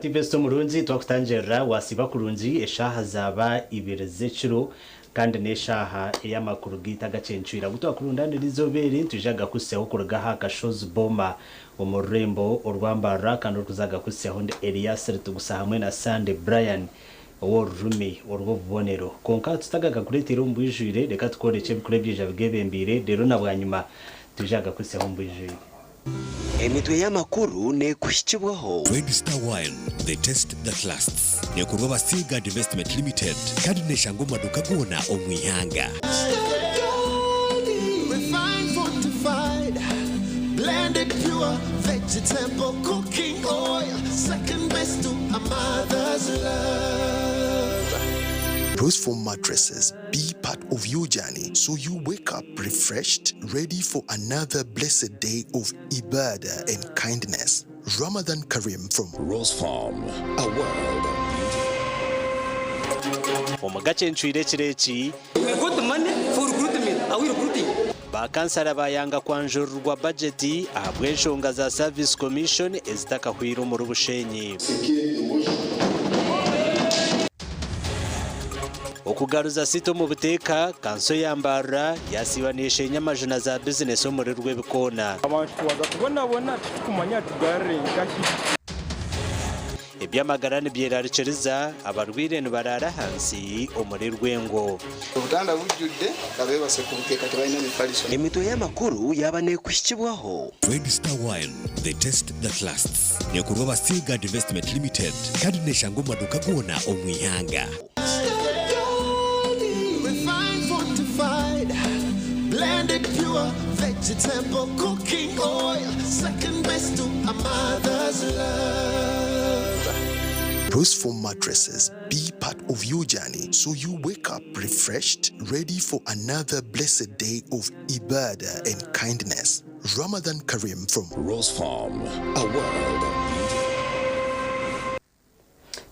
TV omurungi twakutangirira wasiiba kurungi eshaaha zaaba ibiri z'ekiro kandi n'eshaaha ey'amakuru gaitu agacencwire agu twakurundaanira eizooba eri nitwija kugakuhitsyaho kuruga aha Kashozi Boma omu rurembo orwa Mbarara kandi orikuza kugakuhitsyaho ndi Elias Ritugusa hamwe na Sunday Brian ow'orurimi orw'obubonero. Kwonka tutagagakureeteire omu bwijwire reka tukworekye ebikuru ebyaija bigebembeire reero na bwanyima twije kugakuhitsyaho omu bwijwire. Emitwe y'amakuru neekuhikibwaho. Red Star Wine, the taste that lasts. Neekorwa aba Seaguard Investment Limited kandi neeshangwa omu maduuka goona omu ihanga. Refined, fortified, blended pure vegetable cooking oil, second best to a mother's love. Rose Foam mattresses be part of your journey so you wake up refreshed, ready for another blessed day of ibadah and kindness. Ramadan Kareem from Rose Farm, a world of beauty. Omu gacencwire ekiro eki, We got money for recruitment. Are we recruiting? Bakansara bayanga kwanjurirwa bajeti ahabw'enshonga za Service Commission ezitakahwire omuri Bushenyi. Okugaruza site omu buteeka, kanso ya Mbarara yasiiba neshenya amaju na za bizinesi omuri Rwebikoona. Abantu twaza kubonabona titukumanya tugarure nkahi. Eby'amagara nibyerarikiriza, abarwaire nibaraara ahansi omuri Rwengo. Obutanda bujjudde nga beebase ku bukeeka tebalina mifaliso. Emitwe y'amakuru yaaba neekuhikibwaho. Red Star Wine, the taste that lasts. Neekorwa aba Seaguard Investment Limited kandi neeshangwa omu maduuka goona omu ihanga. Refined, fortified, blended pure vegetable cooking oil, second best to a mother's love. Rose Foam mattresses be part of your journey so you wake up refreshed, ready for another blessed day of ibadah and kindness. Ramadan Kareem from Rose Farm, a world of beauty.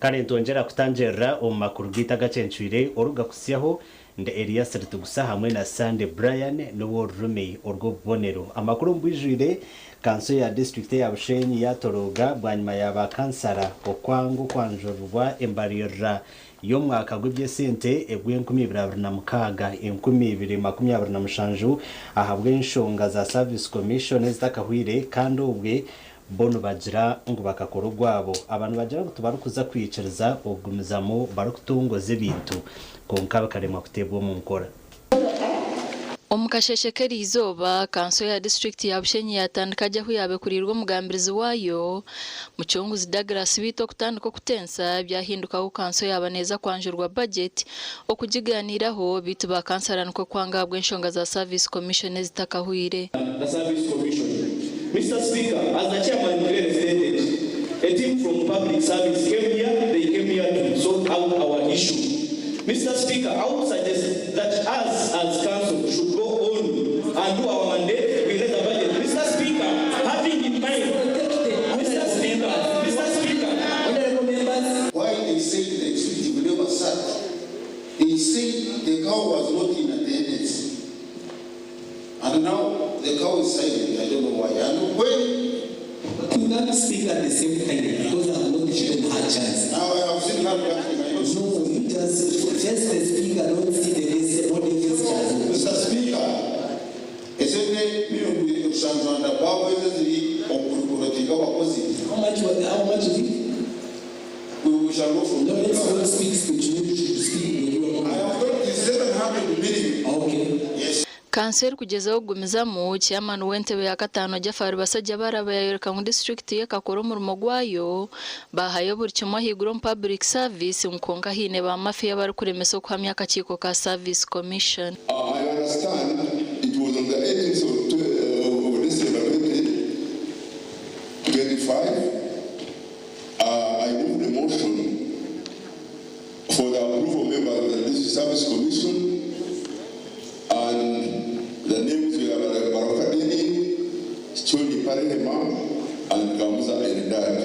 Kare nitwongyera kutangirira omu makuru gaitu agacencwire orugakutsyaho ndi Elias Ritugusa hamwe na Sunday Brian n'ow'orurimi orw'obubonero. Amakuru omu bwijwire kanso ya disiturikiti eya Bushenyi yatorooga bwanyima ya bakansara okwanga okwanjurirwa embaririra y'omwaka gw'eby'esente egw'e 2026 2027 ahabw'enshonga za Service Commission ezitakahwire kandi obwe bo nibagira ngu bakakora ogwabo. Aba nibagira ngu tibarikuza kwikiriza okugumizamu barikutongoza ebintu kwonka bikaremwa kuteebwa omu nkora. Omu kasheshe k'eriizooba, kanso ya disiturikiti ya Bushenyi yatandika gye ahu yaabekuriirwe omugambirizi waayo, Mucunguzi Douglas beitu okutandika okutensa byahindukaho kanso yaaba neeza kwanjurwa bajeti okugiganiiraho beitu bakansara nikwo kwanga ahabw'enshonga za Service Commission ezitakahwire. The Service Commission. Mr. Speaker, as the chairman clearly stated, a team from public service came here, they came here to sort out our issue. Mr. Speaker, I would suggest that us as council should go on and do our mandate, we raise the budget. Mr. Speaker, having in mind, Mr. Speaker, Mr. Speaker, Honorable members, Why they say the executive never sat? They say the cow was not in attendance. And now the cow is silent, I don't know why. And when, you can't speak at the same time because I've not given her chance. Now I have seen her reacting, I know. No, you just first the speaker, don't see the rest, body gestures. Mr. Speaker, esente miliyoni 7 and above ezo ziri okurecruitinga abakozi. How much is it? We shall go from No, let's not speak speech. You should speak in your I have got the 700 million. Okay. Yes. Kanso erikugyezaho kugumizamu, chairman w'entebe ya kataano Jafari Basajja Baraba yayoreka ngu disiturikiti ye ekakora omurimo gwayo bahayo buri kimwe ahaiguru omu public service ngu kwonka haine ba mafia abarikuremesa okuhamya akakiiko ka Service Commission. I understand it was on the 18th of December 2025. I moved a motion for the approval of members of the District Service Commission, and the names were Baraka Deni, Choni Parehema, and Gamza Eldad.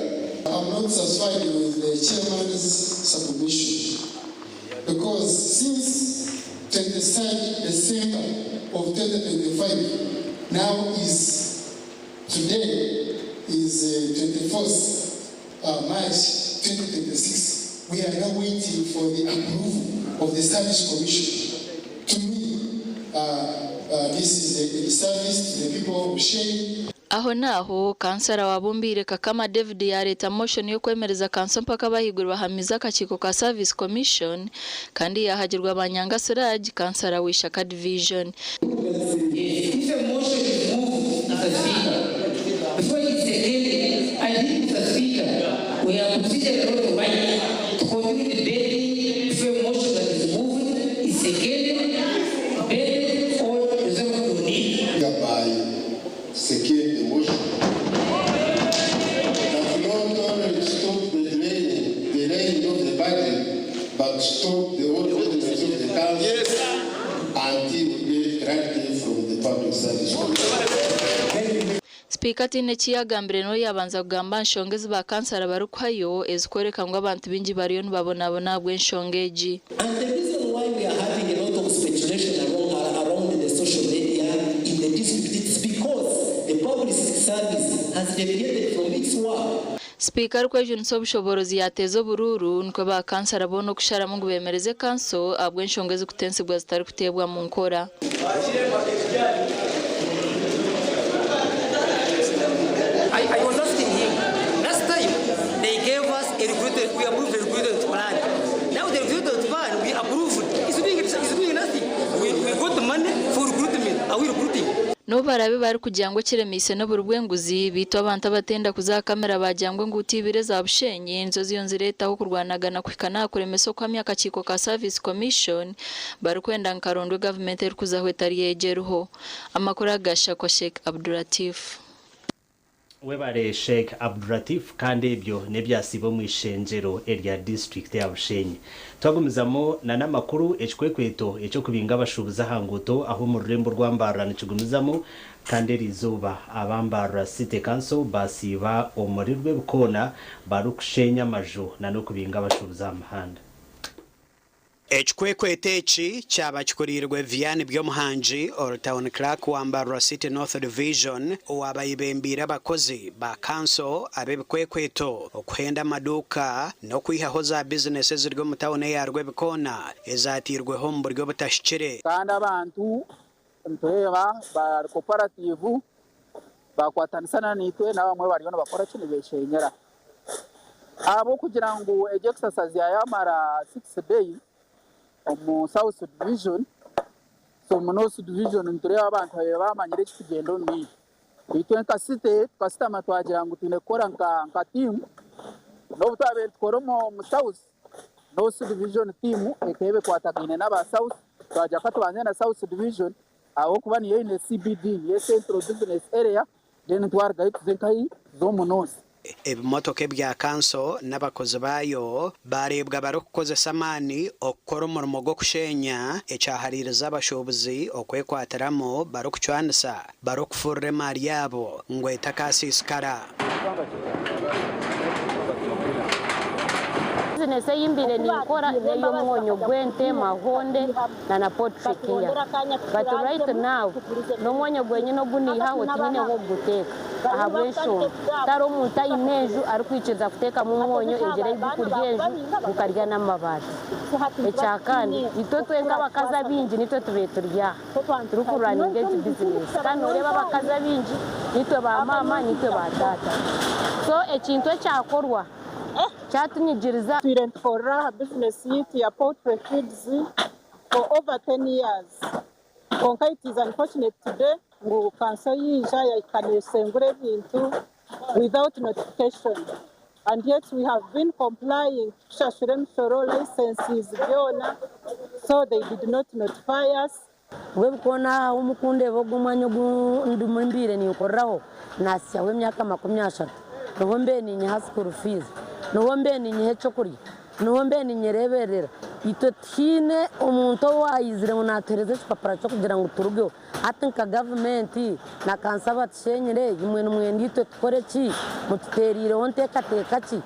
I'm not satisfied with the chairman's submission because since 23rd December of 2025, now is today is 24th March. 2026, we are now waiting for the approval of the Service Commission. To me, this is a disservice to the people of Bushenyi. Aho n'aho, Kansara wa Bumbiire Kakama David yaareeta motion y'okwemereza kanso mpaka abahaiguru bahamize akakiiko ka Service Commission kandi yaahagirwa Banyanga Siraj, Kansara wa Ishaka Division. If a motion is moved, Mr. Speaker, before it's seconded, I think, Mr. Speaker, we have procedure not right to continue debating if a motion that is moved is seconded, debated, or resolved on it. Hereby second the motion that not only stop the delaying of the budget, but stop the whole business of the council until we get clarity from the Public Service Commission. Sipiika ataine eki yaagambire n'ou yaabanza kugamba aha nshonga ezi baakansara barikuhayo ezikworeka ngu abantu baingi bariyo nibabonabona ahabw'enshonga egi. And the reason why we are having a lot of speculation around the social media in the district, it's because the public service has deviated from its work. Sipiika arikwejunisa obushoboorozi yaateeza oburuuru nikwo baakansara boona okusharamu ngu beemereze kanso ahabw'enshonga ezikutensibwa zitarikuteebwa mu nkora. I, I was asking him, last time they gave us a recruitment, we approved the recruitment plan. Now the recruitment plan we approved, it's doing, it's doing nothing. We got the money for recruitment. Are we recruiting? N'obu baraabe barikugira ngu ekiremeise n'oburi bw'enguzi, beitu abantu abatenda kuza aha kamera baagira ngu enguuto ibiri eza Bushenyi nizo ziriyo nizireetaho okurwanagana kuhika n'aha kuremesa okuhamya akakiiko ka Service Commission barikwenda ngu karondwe gavumenti erikuzaho etari egi eriho. Amakuru aga gashakwa Sheikh Abdulatif. Webare Sheikh Abdulatif kandi ebyo n'ebyasiiba omu ishengyero erya disiturikiti ya Bushenyi. Twagumizamu na n'amakuru ekikwekweto eky'okubinga abashuubuzi aha nguuto aho omu rurembo rwa Mbarara nikigumizamu kandi eriizooba aba Mbarara City Council basiiba omuri Rwebikoona barikushenya amaju na n'okubinga abashuubuzi aha muhanda. Ekikwekweto eki kyaba kikuriirwe Vianney Byomuhangi ori Town Clerk wa Mbarara City North Division owaaba ayebembeire abakozi ba kanso ab'ebikwekweto okuhenda amaduuka n'okwihaho za bizinesi eziri omu tauni eya Rwebikoona ezateirweho omu buryo obutahikire. Kandi abantu nitureeba ba cooperative bakwatanisa nanaitwe n'abamwe bariyo nibakora ki nibeshenyera. Ahabw'okugira ngu egi exercise yayamara 6 days omu South Division, so omu North Division nitureeba abantu babaire bamanyire ekirikugyenda omu maisho. Itwe nka city tukashutama twagira ngu twine kukora nka team, n'obu twabaire nitukora omu South, North Division team ekaba ekwatagaine n'aba South, twagira katubanze na South Division ahabw'okuba niyo eine CBD, niyo Central Business Area, then twarugayo tuze nkahi? Tuze omu North. Ebimotoka ebya kanso n'abakozi baayo baareebwa barikukozesa amaani okukora omurimo gw'okusheenya ekyahariirize abashuubuzi okwekwatiramu barikucwanisa barikufurura emaari yaabo ngu etakaasiisikara. Bizinesi ei mbaire ninkora n'ey'omwonyo gw'ente, mahonde na na poultry care. But right now, n'omwonyo gwenyine ogu niihaho tinyine h'okuguteeka ahabw'enshonga tihariho omuntu aine enju arikwikiriza kuteekamu omwonyo engyera ei gukurya enju gukarya n'amabaati. Ekyakandi, itwe twenka abakazi abaingi nitwe tubaire turi aha turikurwaninga egi bizinesi kandi nooreeba abakazi abaingi nitwe ba maama nitwe ba taata. So ekintu ekyakorwa kyatunyigiriza. Tutwire nitukorera aha bizinesi yaitu ya poultry feeds for over 10 years kwonka it is unfortunate today ngu kanso yaija yahika neshengura ebintu without notification and yet we have been complying tukushashura emishoro, licenses byona so they did not notify us. Rwebikoona aha omukundeeba ogu omwanya ogu ndimu mbaire ninkoreraho naasyaho emyaka 30. Niho mbaire ninyiha school fees, niho mbaire ninyiha ekyokurya, niho mbaire ninyereeberera. Itwe tihaine omuntu owaizire ngu naatuheereza ekipapura ky'okugira ngu turugeho. Hati nka gavumenti na kanso abatushenyire, imwe nimwenda itwe tukore ki? Mututeereireho nteekateeka ki?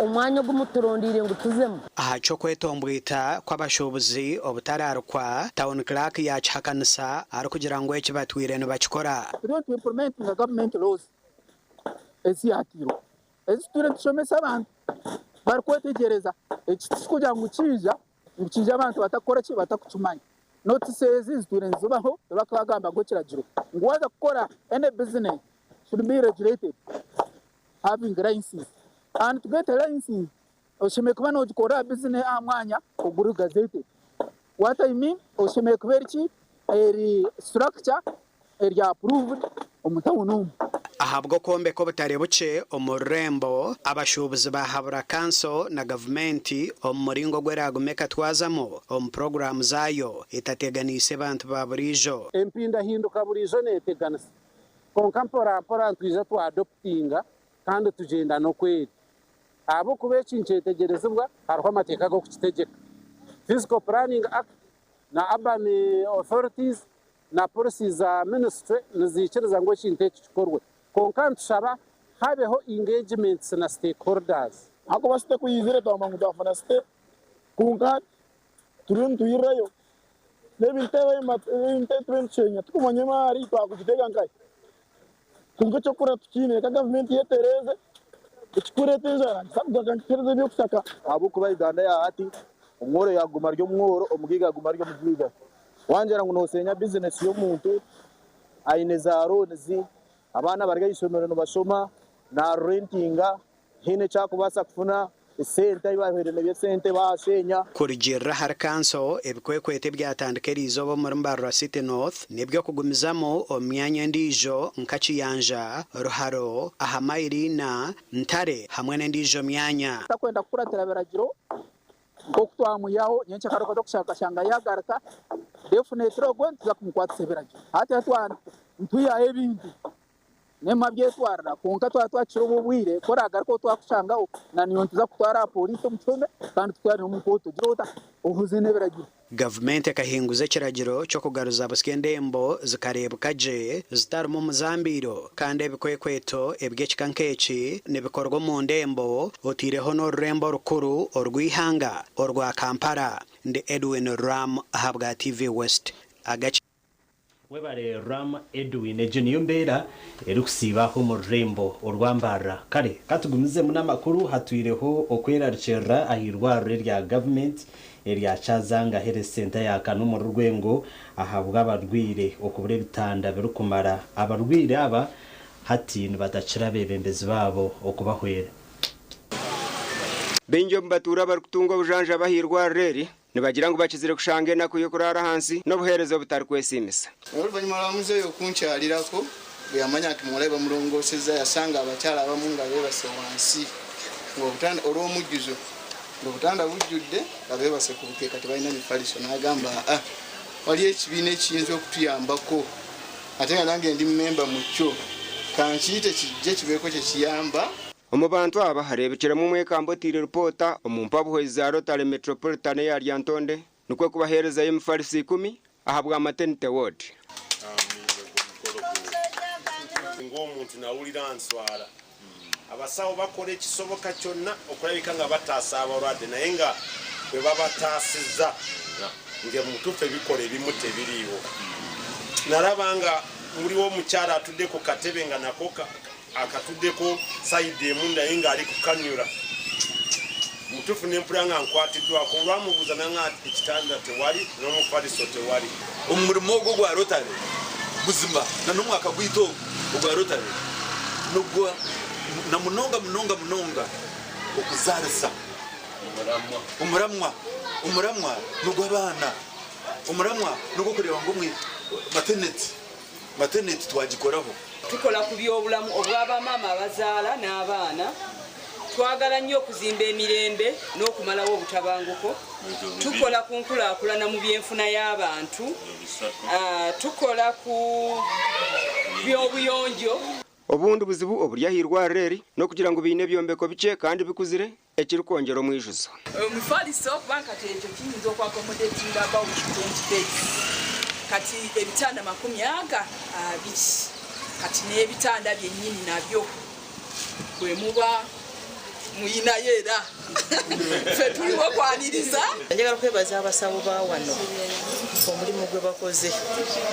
Omwanya ogu muturondeire ngu tuzemu. Aha ky'okwetombwita kw'abashuubuzi obutararikwa, Town Clerk yaakihakanisa arikugira ngu eki batwire nibakikora. Turiyo nitu implementinga government laws eziyatiirwe ezi tutwire nitushomesa abantu. Barikwetegyereza eki tikikugira ngu kiija ngu kiija abantu batakukora ki batakukimanya. Notice ezi zitwire nizibaho tibakagamba ngu ekiragiro ngu waaza kukora any business should be regulated having license and to get a license oshemereire kuba nogikorera business aha mwanya oguri gazetted. What I mean oshemereire kuba eri ki eri structure eri approved omu town omu. Ahabw'okwombeka obutare bukye omu rurembo, abashuubuzi baahabura kanso na gavumenti omu muringo ogu eraagume ekatwazamu omu puroguraamu zaayo etateganiise bantu ba buriijo. Empindahinduka buriijo neeteganisa, kwonka mporampora nitwija twadoputinga kandi tugyenda n'okweri. Ahabw'okuba eki nikyetegyerezibwa, hariho amateeka g'okukitegyeka. Physical Planning Act na Urban Authorities na policies za ministry niziikiriza ngu ekintu eki kikorwe. Kwonka nitushaba habeho engagements na stakeholders. Ahakuba site ku yaizire twamanya ngu twafuna site kwonka hati turiyo nitwirirayo n'ebintu ebi turiyo nitushenya turikumanya emaari twakugitega nkahi. Kwonka eky'okukora tukiine reka gavumenti yetereeze ekirikureeta enjara nituza kugaruka eby'okutaka. Ahabw'okuba Uganda ya hati omworo yaaguma ari omworo, omugaiga aguma ari omugaiga. Wangira ngu nooshenya bizinesi y'omuntu aine za loans, abaana bari aha ishomero nibashoma, naarurentinga, Tihaine eki arikubaasa kufuna esente ahu baabaire baine esente baashenya. Kurugiirira ahari kanso, ebikwekweto ebyatandika eriizooba omuri Mbarara City North n'eby'okugumizamu omu myanya endiijo nka Kiyanja, Ruharo, aha mayiro ina, Ntare hamwe n'endiijo myanya. Takwenda kukuratira biragiro nk'oku twamwihaho nyenkya kare okaza kushanga okashanga yagaruka definitely ogwo nituza kumukwatisa ebiragiro. Hati nitwihaho ebintu Nema byetwarira kwonka twaba twakira obwo obwire ku oragaruka ou twakushangaho na naiwe nituza kukutwara aha poriisi omu kihome kandi tukutware n'omu kooti ogire ota ohuze n'ebiragiro. Gavumenti ekahinguza ekiragiro ky'okugaruza busya endembo zikareebeka gye zitarimu muzambiiro kandi ebikwekweto eby'ekika nk'eki nibikorwa omu ndembo oteireho n'orurembo orukuru orw'eihanga orwa Kampala. Ndi Edwin Ram ahabwa TV West. Agace. Webare Ram Edwin, egyo niyo mbeera erikusiiba aha omu rurembo orwa Mbarara. Kare katugumizemu n'amakuru, hatwireho okwerarikirira aha irwariro erya gavumenti erya Kyazanga Health Centre ya kana omuri Rwengo ahabw'abarwaire okubura ebitanda birikumara. Abarwaire aba hati nibatakira abeebembezi baabo okubahwera. Baingi omu batuura abarikutunga obujanjabi aha irwariro eri Nibagira ngu bakizire kushanga enaku y'okuraara ahansi n'obuheereza obutarikwesiimisa. Oluvannyuma lwa muzeeyi okunkyalirako, bwe yamanya nti muwala we bamulongoosezza yasanga abakyala abamu nga beebase wansi ng'obutanda olw'omujjuzo ng'obutanda bujjudde nga beebase ku bukeeka tebalina mifaliso n'agamba aa waliyo ekibiina ekiyinza okutuyambako ate nga nange ndi mmemba mu kyo kankiyite kijje kibeeko kye kiyamba. Omu bantu aba hareebekiremu omwekambi oteire ripoota omu mpabuhwezi za Rotary Metropolitan eya Lyantonde nikwo kubaheerezayo emifariso ikumi ahabwa Maternity Ward. Ng'omuntu nawulira nswara. Abasawo bakola ekisoboka kyonna okulabika nga bataasa abalwadde naye nga bwe babataasiza nga mutuufu ebikola ebimu tebiriiwo. Nalaba nga muliwo omukyala atudde ku katebe nga nako Akatuddeko sayidi emu naye ng'ali kukanyula mutuufu ne mpulira nga nkwatiddwako olwamubuuza nanga nti ekitanda tewali n'omufaliso tewali. Omurimo ogu ogwa Rotary buzima na n'omwaka gwaitu ogu ogwa Rotary nigwa na munonga munonga munonga okuzaarisa omuramwa. Omuramwa n'ogw'abaana, omuramwa n'ogw'okureeba ngu maternity Maternity twagikoraho. Tukola ku by'obulamu obwa bamaama abazaala n'abaana. Twagala nnyo okuzimba emirembe n'okumalawo obutabanguko. Tukola ku nkulaakulana mu by'enfuna y'abantu. Tukola ku by'obuyonjo. Obundi buzibu oburi aha irwariro eri n'okugira ngu baine ebyombeko bikye kandi bikuzire ekirikwongyera omwijuzo. Omufaliso kubanga kati ekyo kiyinza oku accommodatinga about 20 beds kati ebitanda 20 kati n'ebitanda byennyini nabyo bwemuba muyinayo era ffe tuliwo kwaniriza. Njagala kwebaza abasawo ba wano omulimu gwe bakoze.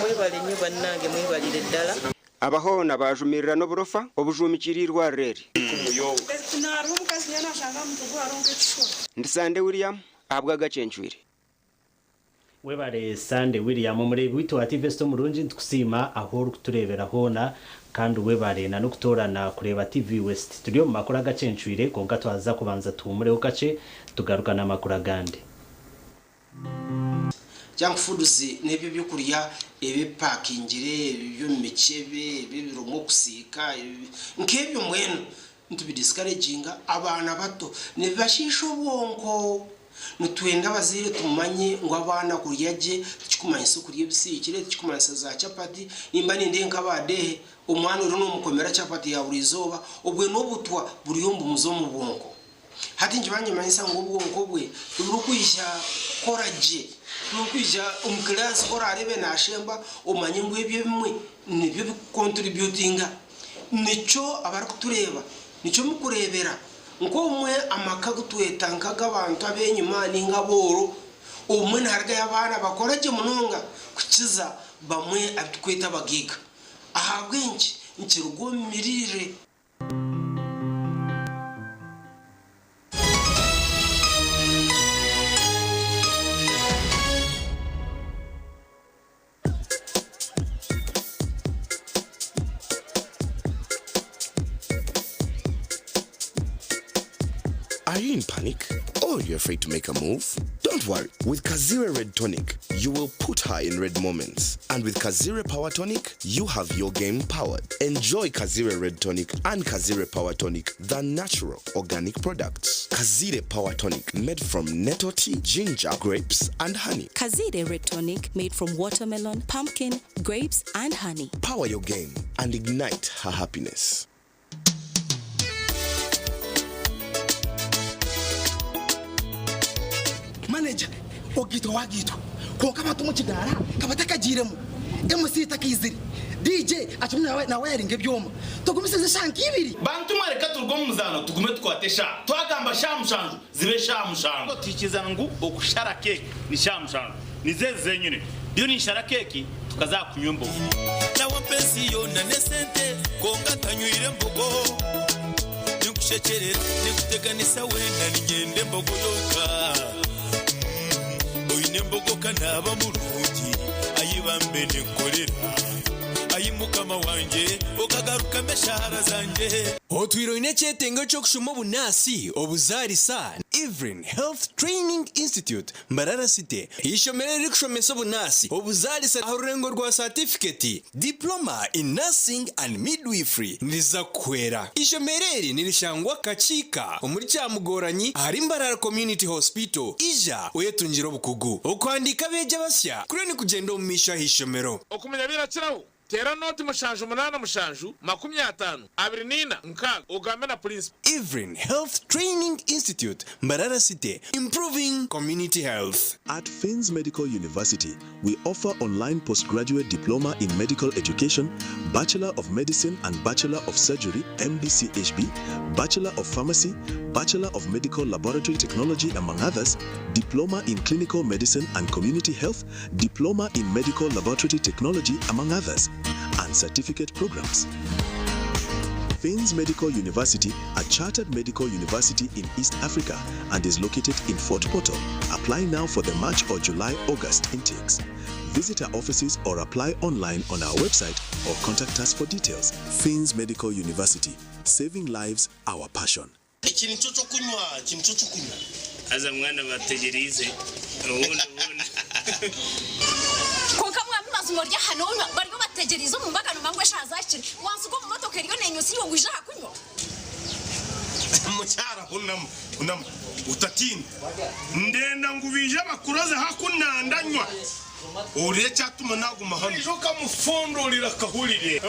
Mwebale nnyo bannange mwebalire ddala. Aba hoona baajumirira n'oburofa obujuumikire eirwariro eri. Naruha omukazi nyowe nashanga aha mutwe gwe hariho nk'ekishwa. Ndi Sande William ahabw'Agacencwire. Webare Sande William omureebi waitu wa TV West omurungi nitukusiima ahu orikutureebera hoona kandi webare na n'okutoorana kureeba TV West. Turi omu makuru agacencwire kwonka twaza kubanza tuhumureho kakye tugaruka n'amakuru agandi. Junk foods n'ebyo ebyokurya ebipakingire, eby'omu mikyebe, ebirimu okusiika, nk'ebyo mbwenu nitubidiscouraginga abaana bato nibibashiisha obwonko. Nitwenda abazaire tumanye ngu abaana kurya gye tikikumanyisa okurya ebisiikire, tikikumanyisa za chapati, nimba nindeeba nk'abadeehe omwana oriyo nomukomera chapati ya buri izooba obwe n'obutwa buriyo nibumuza omu bwonko. Hati nikiba nikimanyisa ngu obwonko bwe tiburikwija kukora gye, tiburikwija omu kiraasi ku oraareebe naashemba omanye ngu ebyo ebimwe nibyo birikukonturibyutinga. Nikyo abarikutureeba nikyo murikureebera nk'obumwe amaka agu tweta nk'ag'abantu ab'enyima nainga abooro, obumwe niharugayo abaana bakora gye munonga kukiza bamwe abu turikweta abagaiga. Ahabw'enki? Nikiruga omu miriire. Are you in panic? Or you're afraid to make a move? Don't worry. With Kazire Red Tonic, you will put her in red moments. And with Kazire Power Tonic, you have your game powered. Enjoy Kazire Red Tonic and Kazire Power Tonic, the natural organic products. Kazire Power Tonic, made from nettle tea, ginger, grapes, and honey. Kazire Red Tonic made from watermelon, pumpkin, grapes, and honey. Power your game and ignite her happiness. Manager ogaitwa wagaitwa kwonka abantu omu kidaara kabatakagiiremu, MC takaizire, DJ akirimu nawayaringa ebyoma. Tugumisirize eshaaha nka ibiri. Bantu mwe reka turuge omu muzaano tugume tukwate eshaaha. Twagamba shaaha mushanju zibe shaaha mushanju. Twikiriza ngu okushara keeki ni shaaha mushanju. Nizo ezi zenyine. Ndiyo ninshara keeki tukaza aha kunywa embogo. Nawe mpa ensi yoona n'esente kwonka ntanywire mbogo. Ninkushekyerera, ninkuteganisa weena niinyenda embogo yonka. Oine embogo ka naaba murungi, ai bambe ninkukorera. Ai Mukama wangye, okagarukamu eshaara zangye. Otwire oine ekyetengo ky'okushoma obunaasi, obuzaarisa, Evelyn Health Training Institute, Mbarara City, eishomero eririkushomesa obunaasi, obuzaarisa aha rurengo rwa saatifiketi, Diploma in Nursing and Midwifery, niriza kukuhwera. Eishomero eri nirishangwa Kakiika omuri Kyamugoranyi ahari Mbarara Community Hospital. Ija oyetungire obukugu. Okuhandiika abeegi abasya kuriyo nikugyenda omu maisho aha ishomero. Okumanya birakiraho, teera nooti 7 87 24 6 ogambe na purinsipo. Evelyn Health Training Institute, Mbarara City, improving community health. At Finns Medical University, we offer online postgraduate diploma in medical education, Bachelor of Medicine and Bachelor of Surgery, MBChB, Bachelor of Pharmacy, Bachelor of Medical Laboratory Technology, among others, Diploma in Clinical Medicine and Community Health, Diploma in Medical Laboratory Technology, among others, and certificate programs. Finns Medical University, a chartered medical university in East Africa and is located in Fort Portal. Apply now for the March or July August intakes. Visit our offices or apply online on our website or contact us for details. Finns Medical University, saving lives, our passion. Eki nikyo ky'okunywa, eki nikyo ky'okunywa. Haza mwana bategyereize obundi obundi. Kwonka mwami mazima ori aha nonywa bariyo bategyereize omu mbaga nomanya ngu eshaaha zahikire wansiga omu motoka eriyo nenywa iwe waija aha kunywa. Mukyara hunama, hunama, otatiina. Ndenda ngu baije bakuroze hakunandanywa. Ohurire ekyatuma naguma hanu. Oija okamufundurira akahurire.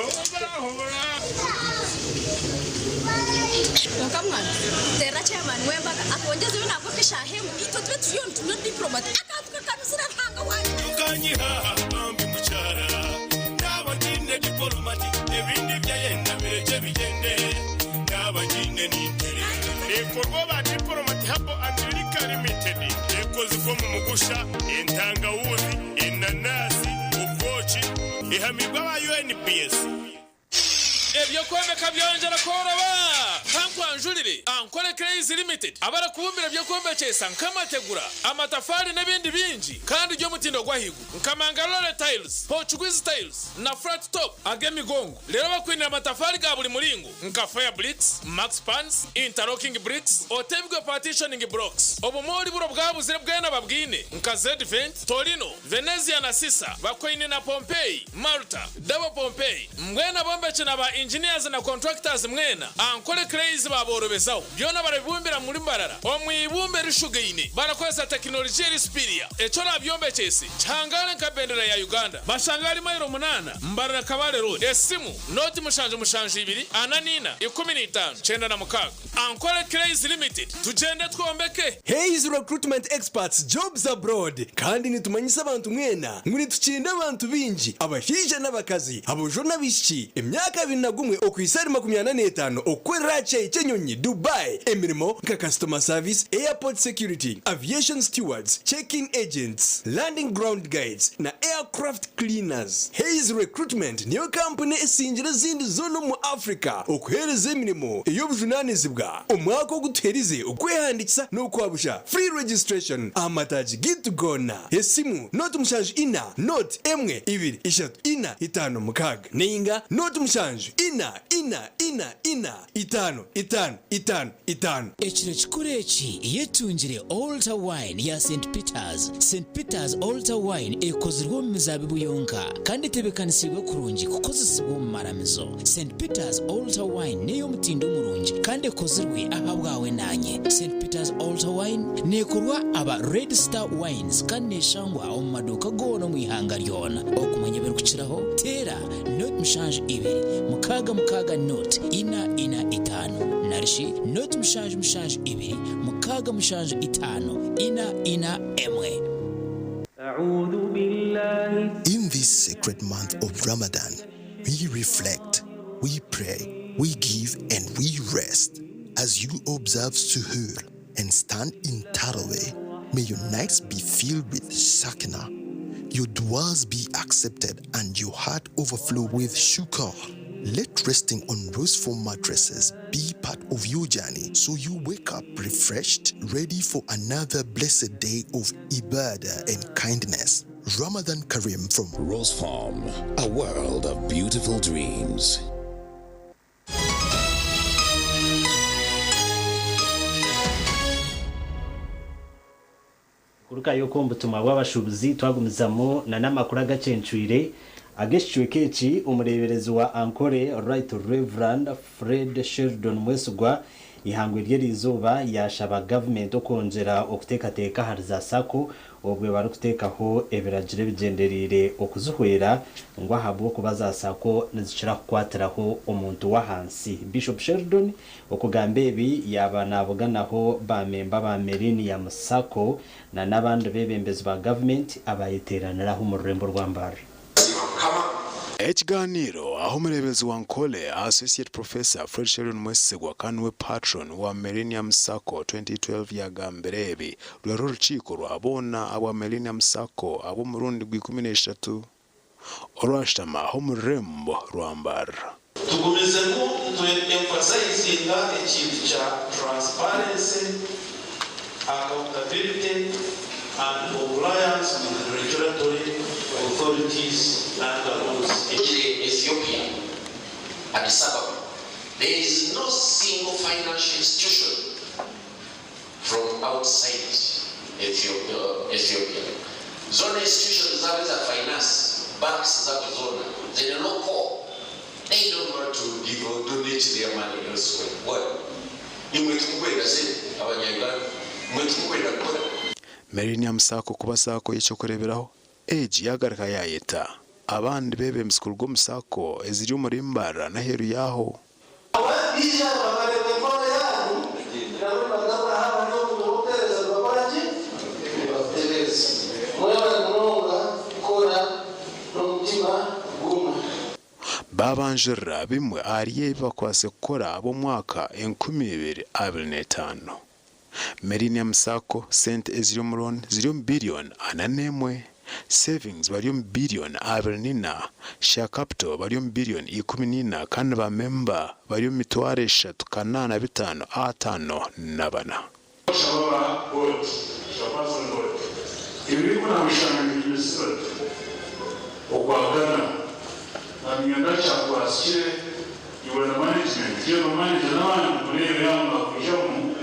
Kwonka mwana, teerera chairman w'embaga atwongyezeyo nangwa nk'eshaaha emwe itwe tube turiyo nitunywa diplomat akantu kakanuzire Ruhanga wangye. Tukanyiha bambi mukyara naba ntiine dipolomati ebindi byayenda birekye bigyende naba ngiine ninterera. Neekorwa aba Diplomat Herbal and Liquor Limited. Ekozirwe omu mugusha, entangawuuzi, enanasi, obwoki. Ehamiibwe aba UNBS. Eby'okwombeka byongyera kworoba. Kankwanjurire Ankole Clays Limited abarikubumbira eby'okwombekyesa nk'amategura, amatafaari n'ebindi bingi kandi by'omutindo gw'ahaiguru nka Mangalore Tiles, Portuguese Tiles na Flat Top ag'emigongo. Reero bakwinire amatafaari ga buri muringo nka Fire Bricks, Max Pans, Interlocking Bricks, Otebigwe Partitioning Blocks. Obumoori buro bwabuzire bwena babwine nka Zedvent, Torino, Venezia na Sisa, bakwaine na Pompeii, Malta, Double Pompeii. Mbwenu abombeki na ba engineers na contractors mwena, Ankole Clays baaborobezaho. Byona barabibumbira muri Mbarara omu ibumba erishugaine barakozesa tekinologiya eri superior. Eki orabyombekyese kihangare nka bendera ya Uganda. Bashanga ahari mailo munaana, Mbarara Kabale Road. Esimu, nooti mushanju mushanju ibiri, ana n'ina, 15, 96. Ankole Clays Limited, tugyende twombeke! Hays Recruitment Experts Jobs Abroad Kandi nitumanyisa abantu mwena ngu nitukinda abantu baingi, abashaija n'abakazi, aboojo n'abaishiki, emyaka 21 okuhitsya ahari 45 okukorera aha kishaayi ky'enyonyi Dubai emirimo nka Customer Service, Airport Security, Aviation Stewards, Check-in Agents, Landing Ground Guides na Aircraft Cleaners. Hays Recruitment niyo kampuni esingire ezindi zoona omu Africa okuheereza emirimo ey'obujunaanizibwa. Omwaka ogu tuherize okwehandiikisa n'okwabusha, free registration, aha mataagi gaitu goona. Esimu, nooti mushanju ina, nooti, emwe, ibiri, ishatu, ina, itaano, mukaaga, nainga nooti mushanju, ina, ina, ina, ina, itaano, itaano, itaano, itaano. Ekiro kikuru eki yetungire Altar Wine ya Saint Peters. Saint Peters Altar Wine ekozirwe omu mizaabibu yonka kandi etebeekanisiibwe kurungi kukozesibwa omu maramizo. Saint Peters Altar Wine n'ey'omutindo murungi kandi ekozirwe ahabwawe naanye. Saint Peters Altar Wine neekorwa aba Red Star Wines kandi neeshangwa omu maduuka goona omu ihanga ryona. Okumanya ebirikukiraho, teera nought mushanju ibiri mukaaga mukaaga nought ina ina itaano narishi nought mushanju mushanju ibiri mukaaga mushanju itaano ina ina emwe. In this sacred month of Ramadan, we reflect, we pray, we give, and we rest. As you observe Suhoor and stand in Taraweh, may your nights be filled with Sakina, your duas be accepted, and your heart overflow with shukr. Let resting on rose foam mattresses be part of your journey so you wake up refreshed, ready for another blessed day of ibadah and kindness. Ramadan Kareem from Rose Farm, a world of beautiful dreams. Kurugayo okwo omu butumwa bw'abashuubuzi twagumizamu na n'amakuru agacencwire ag'ekicweka eki, omureeberezi wa Ankole Right Rev Fred Sheldon Mwesigwa eihangwe ry'eriizooba yaashaba gavumenti okwongyera okuteekateeka ahari za sacco obwe barikuteekaho ebiragiro ebigyendereire okuzihwera ngu ahabw'okuba za sacco nizikira kukwatiraho omuntu w'ahansi. Bishop Sheldon Okugamba ebi yaaba naabuganaho ba memba ba Millenium Sacco na n'abandi beebembezi ba gavumenti abaayeteeraniraho omu rurembo rwa Mbarara. Ekigaaniiro ahu omureeberezi wa Nkole, Associate Professor Fred Sheldon Mwesigwa kandi niwe Patron wa Millenium Sacco 2012 yaagambire ebi rwari orukiiko rwa boona abwa Millenium Sacco ab'omurundi gw'ikumi n'eshatu. Orwashutama omu rurembo rwa Mbarara. Tugumizemu nitu emphasizinga ekintu kya transparency, accountability and compliance with regulatory authorities and the laws. Ogire Ethiopia, Addis Ababa, there is no single financial institution from outside Ethiopia. Zoona institutions zaabo eza finance, banks zaabo zoona ziri local. They don't want to give or donate their money elsewhere. Why? Imwe timukwenda sente abanya Uganda? Imwe timukwenda kukora? Millennium Sacco kuba Sacco y'eky'okureeberaho, egi yaagaruka yaayeta abandi beebembezi kuruga omu Sacco eziri omuri Mbarara n'aheeru yaaho. Abaija bakareeba enkora yaanyu, nabo nibagaruka aha bari omu nibokutereeza nibakora ki? Nibakutereeza. Mwebare munonga kukora n'omutima gumwe. Baabanjurira bimwe ahari ebi bakwase kukora ab'omwaka 2025. Millennium Sacco sente eziri omu loan ziri omu billion ana n'emwe. Savings bari omu billion 24, Share Capital bari omu billion 14 kandi ba memba bari omu mitwaro eshatu kanaana bitaano ataano na bana. Oshaba board, chairperson board, ebiri kunamushanga nibimeze bati, okwagana na myenda kyakwasikire iwe na management yewe manager n'abandi mureebe yaaba mwakwijamu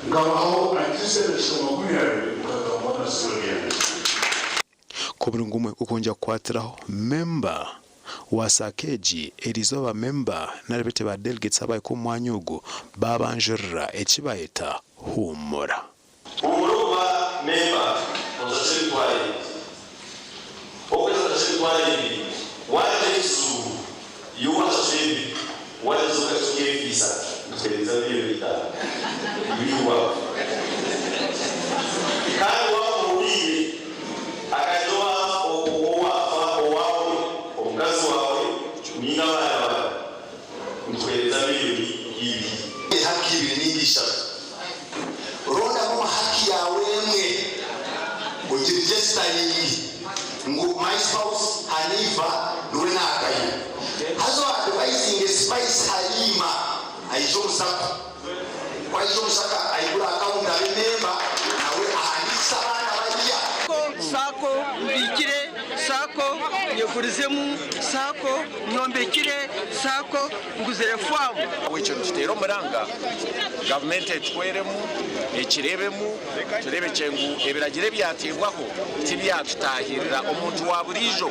nkabaho at least edakika 20 mukagamba na story yange. Ku buri gumwe gukwongera kukwatiraho memba wa SACCO egi eriizooba memba nari bete ba delegates abahika omu mwanya ogu babanjurira eki bayeta Huumura. Huumura okuba memba oshashe emitwaro ebiri. Okwezi oshashe emitwaro ebiri, wagira ekizibu iwe washashura ebiri, wagyeza okakitunga efiisa nitukuheereza miriyoni itaano iwe waaba. Kandi waaba ohuriire hakagira owaafa owaawe, omukazi waawe nainga abaana baawe, nitukuheereza miriyoni ibiri. Ehaki ibiri ninga ishatu. Rondamu omu haki yaawe emwe ogiregisitaringe ngu my spouse Hanifa niwe naakayo. Haza oadivayizinge Spice Halima aije omu sacco. Ku aija omu sacco aigure akawunti abe memba nawe ahandiikise abaana bariya. Sacco mbiikire, Sacco nyegurizemu, Sacco nyombekire, Sacco nguzire faamu. Ekyo nikiteera omuranga gavumenti etuhweremu, ekireebemu, tureebekye ngu ebiragiro ebyateebwaho tibyatutaahirira omuntu wa buriijo.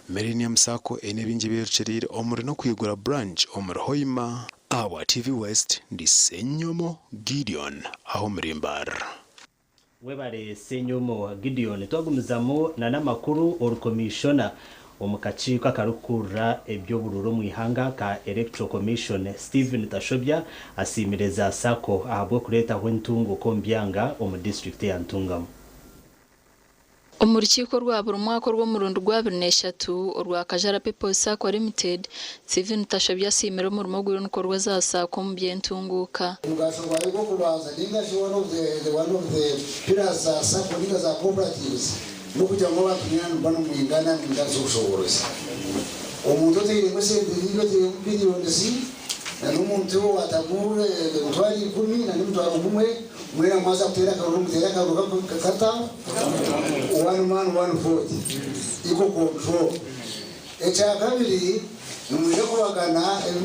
Millennium Sacco eine bingi ebi erukiriire omuri n'okwigura branch omuri Hoima. Ahabwa TV West, ndi Ssenyomo Gideon ah'omuri Mbarara. Webare Ssenyomo Gideon. Twagumizamu na n'amakuru, ori Komishona omu kakiiko akarikukurira eby'oburuuru omu ihanga aka Electoral Commission, Stephen Tashobya asiimire za Sacco ahabw'okureetaho entunguuka omu byanga omu disiturikiti eya Ntungamo. Omu rukiiko orwa buri mwaka orw'omurundi gwa 23 orwa Kajara People's Sacco Limited, Stephen Tashobya asiimire omurimo oguriyo nigukorwa za Sacco omu by'entunguuka. Omugasho gwayo gw'okubanza ninga shi one of the one of the pillars za Sacco ninga za cooperatives n'okugira ngu abantu mwena nimuba nimwingana nimwinganisa obushoboorozi. Omuntu oteiremu esente nyingi oteiremu billions na n'omuntu owatamu 100,000 na n'omutwaro gumwe Mwena mwaza kuteera akaruru muteere akaruru kata one man one vote equal control. Ekyakabiri nimwija kubagana ebi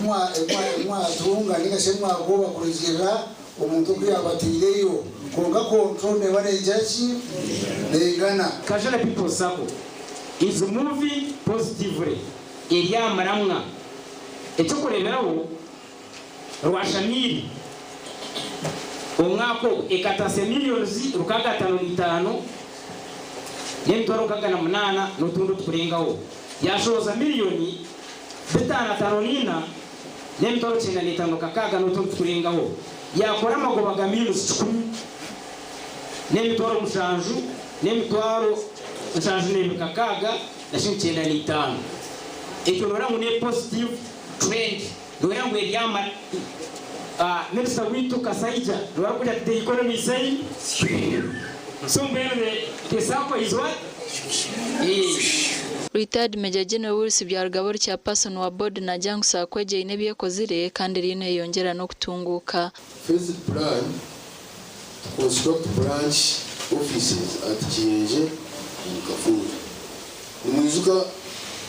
mwatunga ninga shi ebi mwagoba kurugiirira omuntu oku yaabateireyo kwonka control neeba negira ki? Neingana. Kajara People's Sacco is moving positively eri aha muramwa. Eky'okureeberaho, Rwashamiiri omwaka ogu ekatasa millions 605 n'emitwaro 68 n'otundi otukurengaho, yashohoza miriyoni 554 n'emitwaro 95 6 n'otundi tukurengaho, yakora amagoba ga millions 100 n'emitwaro 7 n'emitwaro 72 695. Ekyo noreeba ngu ne positive trend. Noreeba ngu eri aha Minisita waitu Kasaija niwe arikugira ati the economy is saying so mbwenu the Sacco is what? Retired Major General Wills Byarugaba ori Chairperson wa board naagira ngu Sacco egi eine ebi ekozire kandi eriyo neyeyongyera n'okutunguuka. Phased plan to construct branch offices at Kiyenje and Kafunjo. Nimwijuka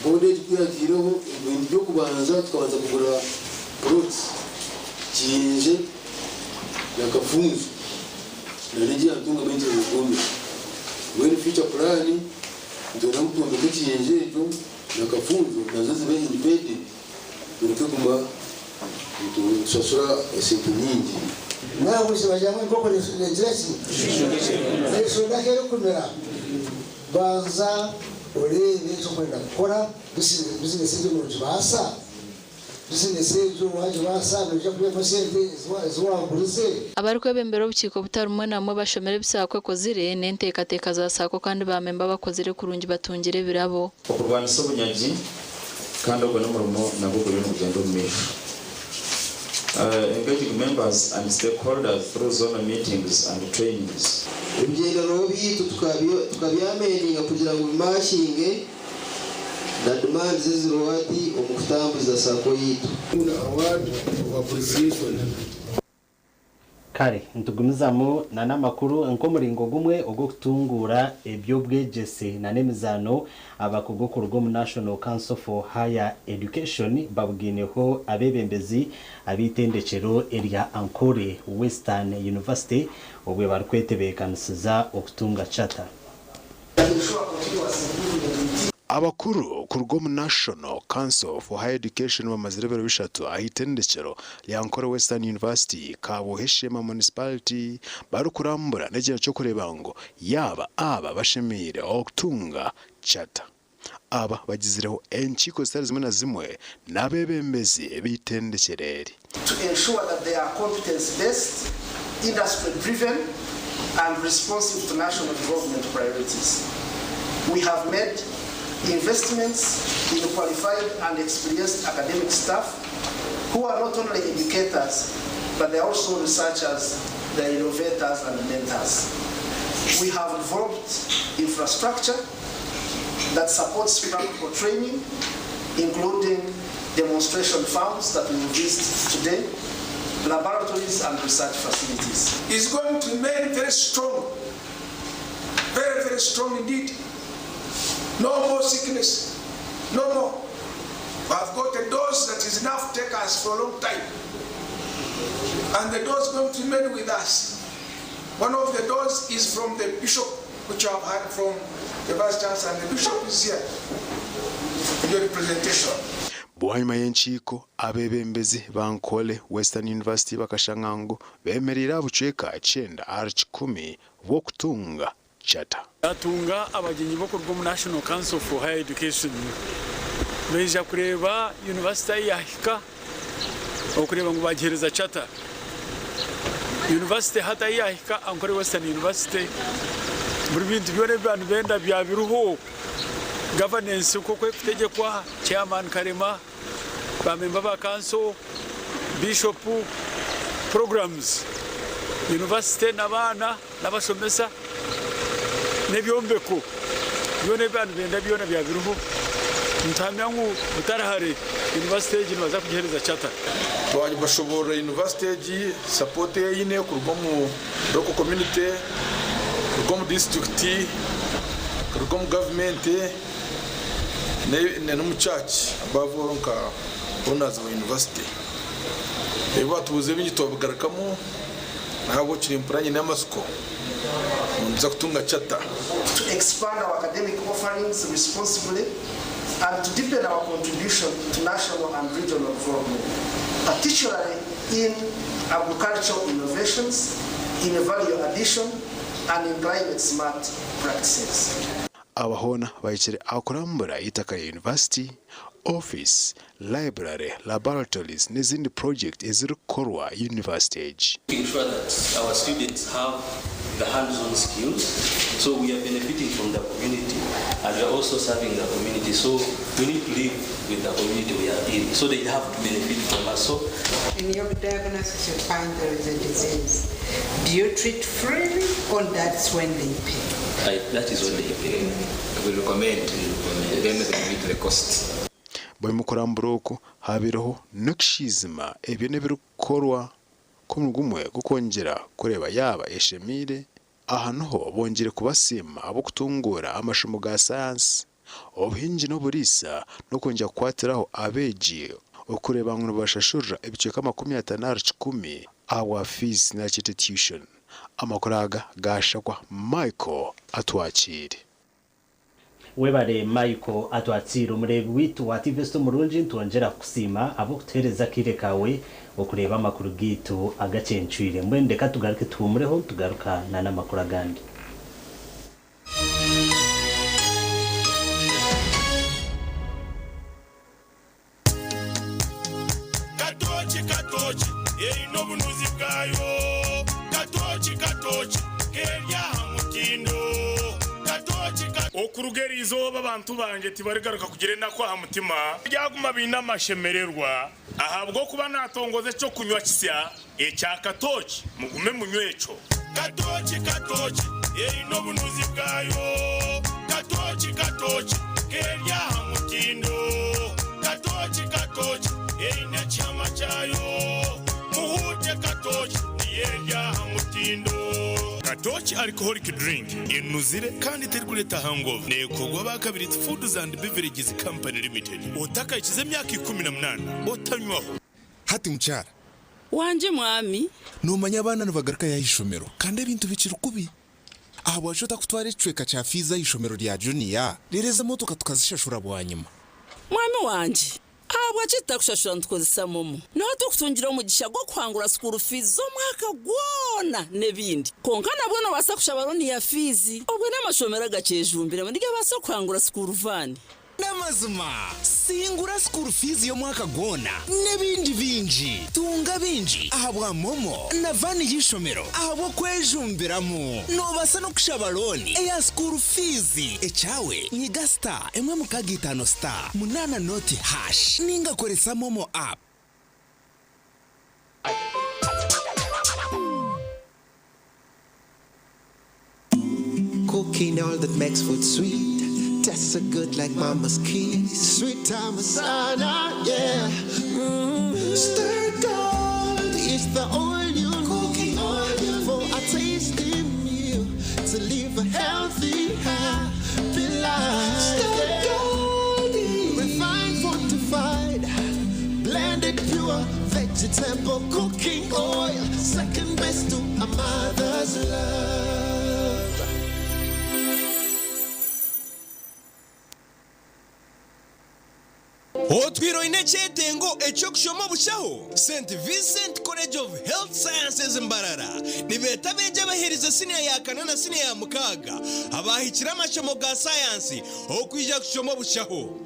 board egi kuyagiireho ebintu by'okubanza tukabanza kugura plots Kiyenje na Kafunjo na n'egi ya Ntungamo egyo egomire. Mbwenu future plan nitwenda ngu twombeke Kiyenje egyo na Kafunjo nazo zibe independent tureke kuguma nitushashura esente nyingi. Nahabwekyo bagira ngu enkoko negira ki? Neshonda nk'erikumira. Banza oreebe eki orikwenda kukora, bizinesi egyo noogibaasa? Bizinesi egyo waagibaasa noija kwihamu esente ezi waagurize? Abarikwebembera obukiiko butari bumwe na bumwe bashomire ebi Sacco ekozire n'enteekateeka za Sacco kandi baamemba abakozire kurungi batungire ebirabo. Okurwanisa obunyagi kandi ogwo n'omurimo nagwo guriyo nigugyenda omu maisho. Engaging members and stakeholders through zonal meetings and trainings. Ebigyendererwaho byaitu tukabyamendinga kugira ngu bimakinge na demands eziriho hati omu kutambuza sacco yaitu. Kare nitugumizamu na n'amakuru nk'omuringo gumwe ogw'okutunguura eby'obwegyese na n'emizaano, abakugu kuruga omu National Council for Higher Education babugaineho abeebembezi ab'eitendekyero erya Ankole Western University obwe barikwetebeekanisiza okutunga Charter. Abakuru kuruga omu National Council for Higher Education bamazire ebiro bishatu aha itendekyero rya Ankole Western University, Kabwohe-Sheema Municipality barikurambura n'ekyenda ky'okureeba ngu yaaba aba bashemeire okutunga Charter. Aba bagizireho enkiiko zitari zimwe na zimwe n'abeebembezi b'eitendekyero eri. To ensure that they are competence based, industry driven and responsive to national development priorities. We have made investments in qualified and experienced academic staff who are not only educators, but they are also researchers, they are innovators and mentors. We have developed infrastructure that supports practical training, including demonstration farms that we will visit today, laboratories and research facilities. Is going to remain very strong, very, very strong indeed. No more sickness, no more. I've got a dose that is enough to take us for a long time. And the dose going to remain with us. One of the dose is from the bishop, which I've had from the vice chancellor, and the bishop is here in your representation. Bwanyima y'enkiiko, abeebembezi ba Ankole Western University bakashanga ngu beemereire aha bucweka 90% bw'okutunga Charter. Twatunga abagyenyi b'okuruga omu National Council for Higher Education baija kureeba yunivasite ahi yaahika okureeba ngu baagiheereza Charter. Yunivasite hati ahi yaahika Ankole Western University buri bintu byona ebi baaba nibenda byabiriho, governance nk'oku erikutegyekwa, chairman Karema, ba memba ba kanso, bishop, programs, yunivasite n'abaana n'abashomesa n'ebyombeko byona ebi baaba nibenda byona byaba biriho. Nituhamya ngu butari hare yunivasite egi nibaza kugiheereza charter. Twabashoboorora yunivasite egi support ei eine kuruga omu local community, kuruga omu disiturikiti, kuruga omu gavumenti n'omu church above all nka owners ba yunivasite. Ebi batubuuza ebingi twabigarukamu. Nahabweki nimpurira nyine amatsiko ngu nituza kutunga charter. To expand our academic offerings responsibly and to deepen our contribution to national and regional development, particularly in agricultural innovations, in value addition and in climate smart practices. Aba hoona bahikire aha kurambura eitaka rya yunivasiti, ofiisi, library, laboratories n'ezindi purojekiti ezirikukorwa yunivasiti egi. Making sure that our students have the hands-on skills, so we are benefiting from the community and we are also serving the community, so we need to live with the community we are in, so they have to benefit from us. So In your diagnosis, you find there is a disease. Do you treat freely or that's when they pay? I, that is when they pay. We recommend, then they meet the cost. Bwanyima okurambura oku habaireho n'okushizima ebyo n'ebirikukorwa nk'omurimo gumwe gw'okwongyera kureeba yaaba eshemeire. Aha niho bongyeire kubasiima ahabw'okutunguura amashomo ga sayansi, obuhingi n'oburiisa n'okwongyera kukwatiraho abeegi okureeba ngu nibabashashurira ebicweka 50% ahabwa fiizi nari kyete tuition. Amakuru aga gaashakwa Michael Atwakiire. Webare Michael Atwakiire. Omureebi waitu wa TV Omurungi nitwongyera kukusiima ahabw'okutuheereza akaire kaawe okureeba amakuru gaitu agakyencwire. Mbwenu reka tugaruke tuhuumureho nitugaruka n'amakuru agandi. Katooki katooki eine obunuzi bwayo Katooki katooki keri aha mutindo Katooki ka. Okuruga eri izooba abantu bangye tibarigaruka kugira enaku aha mutima, baryaguma baine amashemererwa, ahabw'okuba naatongoza eky'okunywa kisya ekya katooki, mugume munywe ekyo. Katooki, katooki, eine obunuzi bwayo, Katooki, katooki, k'eri aha mutindo, Katooki, katooki, eine ekihama kyayo, Muhuute katooki, niyo eri aha mutindo. Katooki Alcoholic Drink enuzire kandi terikureeta hangover. Neekorwa aba Kabiriiti Foods and Beverages Company Limited. Otakahikize emyaka 18 otanywaho. Hati mukyara. Wangye mwami. Noomanya abaana nibagarukayo aha ishomero kandi ebintu bikiri kubi. Ahabwaki otakutwara ekicweka kya fiizi aha ishomero rya juniya reero ezo emotoka tukazishashura bwanyima? Mwami wangye, ahabwaki tutakushashura nitukozesa momo? Niho turikutungira omugisha gw'okuhangura school fees z'omwaka gwona n'ebindi. Kwonka nabwo noobaasa kushaba loan ya fiizi obwo n'amashomero agakyejumbiremu nigabaasa kuhangura school van. N'amazima, singura school fees y'omwaka gwona n'ebindi bingi. Tunga bingi ahabwa MoMo na van y'eishomero ahabw'okwejumbiramu. Noobaasa n'okushaba looni eya school fees. Ekyawe, nyiga star emwe mukaaga itaano star munaana noti hash ninga koresa MoMo app. Cooking all that makes food sweet. Tastes so good like mama's kiss. Sweet time masala, yeah. Stir gold is the oil you cooking oil for a tasty meal to live a healthy, happy life. Stir gold, refined, fortified, blended pure vegetable cooking oil. Second best to a mother's love. Otwire oine ekyetengo eky'okushoma obushaho? St Vincent College of Health Sciences Mbarara nibeeta abeegi abaherize siniya ya kana na siniya ya mukaaga abaahikire amashomo ga sayansi okwija kushoma obushaho.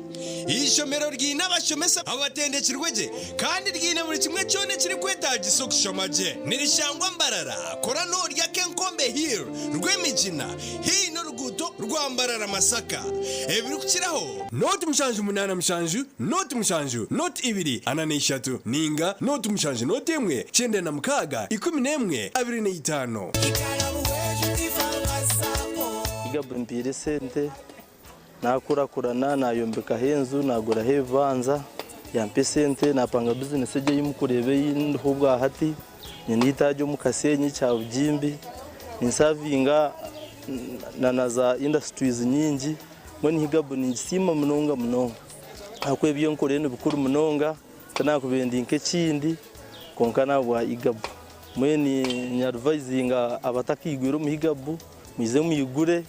Eishomero riine abashomesa abatendekirwe gye kandi riine buri kimwe kyona ekirikwetaagisa okushoma gye. Nirishangwa Mbarara, kora noorya Kenkombe Hill, Rwemigina, haihi n'oruguuto rwa Mbarara-Masaka. Ebirikukiraho. Nooti mushanju munaana mushanju nooti mushanju nooti ibiri ana na ishatu ninga nooti mushanju nooti emwe 96 11 25. Igabu mpaire esente Naakurakurana, naayombekaho enju, naaguraho ebibanja, yampa esente naapanga bizinesi egi ei murikureeba ei ndiho obwa hati. Nyine eitaagi omu Kashenyi Kyabugimbi, ninsavinga na za indasiturizi nyingi, mbwenu Higabu ningisiima munonga munonga ahakuba ebi enkorire nibikuru munonga tinakubaire ndi nk'ekindi kwonka n'ahabwa Higabu. Mbwenu niinyaduvayizinga abatakaigwire omu Higabu mwije mwigure.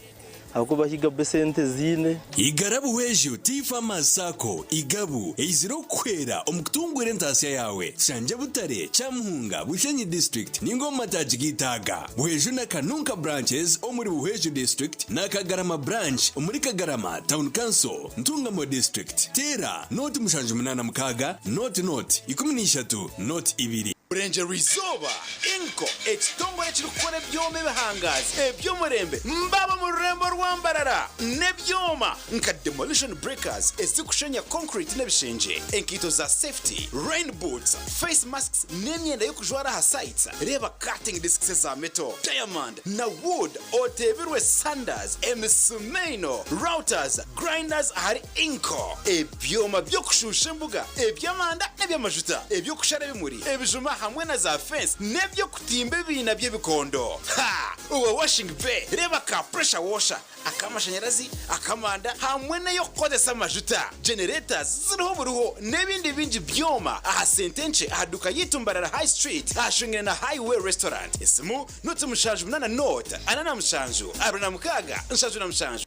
Ahakuba Higabu esente ziine. Igara Buhweju Tea Farmers Sacco, Igabu, eizire okukuhwera omu kutunguura entaasya yaawe. Shangye Butare, Kyamuhunga, Bushenyi District ninga omu mataagi g'eitaaga. Buhweju na Kanunka Branches omuri Buhweju District na Kagarama Branch omuri Kagarama Town Council, Ntungamo District. Teera nooti 76 nooti nooti 13 nooti ibiri. Burengyerwa Izooba, Inco, ekitongore ekirikukora ebyoma ebihangaazi eby'omurembe mbaba omu rurembo rwa Mbarara n'ebyoma nka demolition breakers ezirikushenya concrete n'ebishengye, enkaito za safety, rain boots, face masks n'emyenda y'okujwara aha sites. Reeba cutting discs eza metal, diamond na wood oteebirwe sanders, emisumeino, routers, grinders ahari Inco. Ebyoma by'okushuusha embuga, eby'amanda n'eby'amajuta, eby'okushara ebimuri, ebijuma hamwe na za fence n'eby'okutimba ebiina by'ebikondo. Ha! Owa washing bay, reeba ka pressure washer, ak'amashanyarazi, ak'amanda hamwe n'ey'okukozesa amajuta. Generators ziriho buriho n'ebindi bingi byoma aha sente nkye aha duka yaitu Mbarara High Street ahashungaine na Highway Restaurant. Esimu noti 78 nought 47 26 77.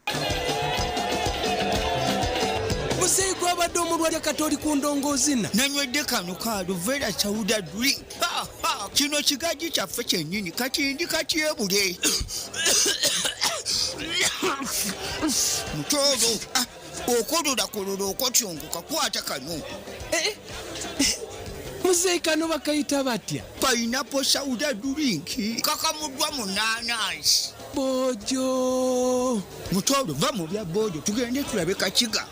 Muzeeyi gwabadde omulwadde kati oli ku ndongoozina. Nanywedde kano ka Aluvera Sauda drink. Ha, ha, kino kigajji kyaffe kyennyini kati ndi katyebule. Mutooro, ah, okololakololo okotyongoka kwata kano. Eh, eh, muzeeyi kano bakayita batya? Pineapple Sauda drink kakamuddwa mu naanansi. Bojo! Mutooro va mu bya bojo tugende tulabe Kakiga.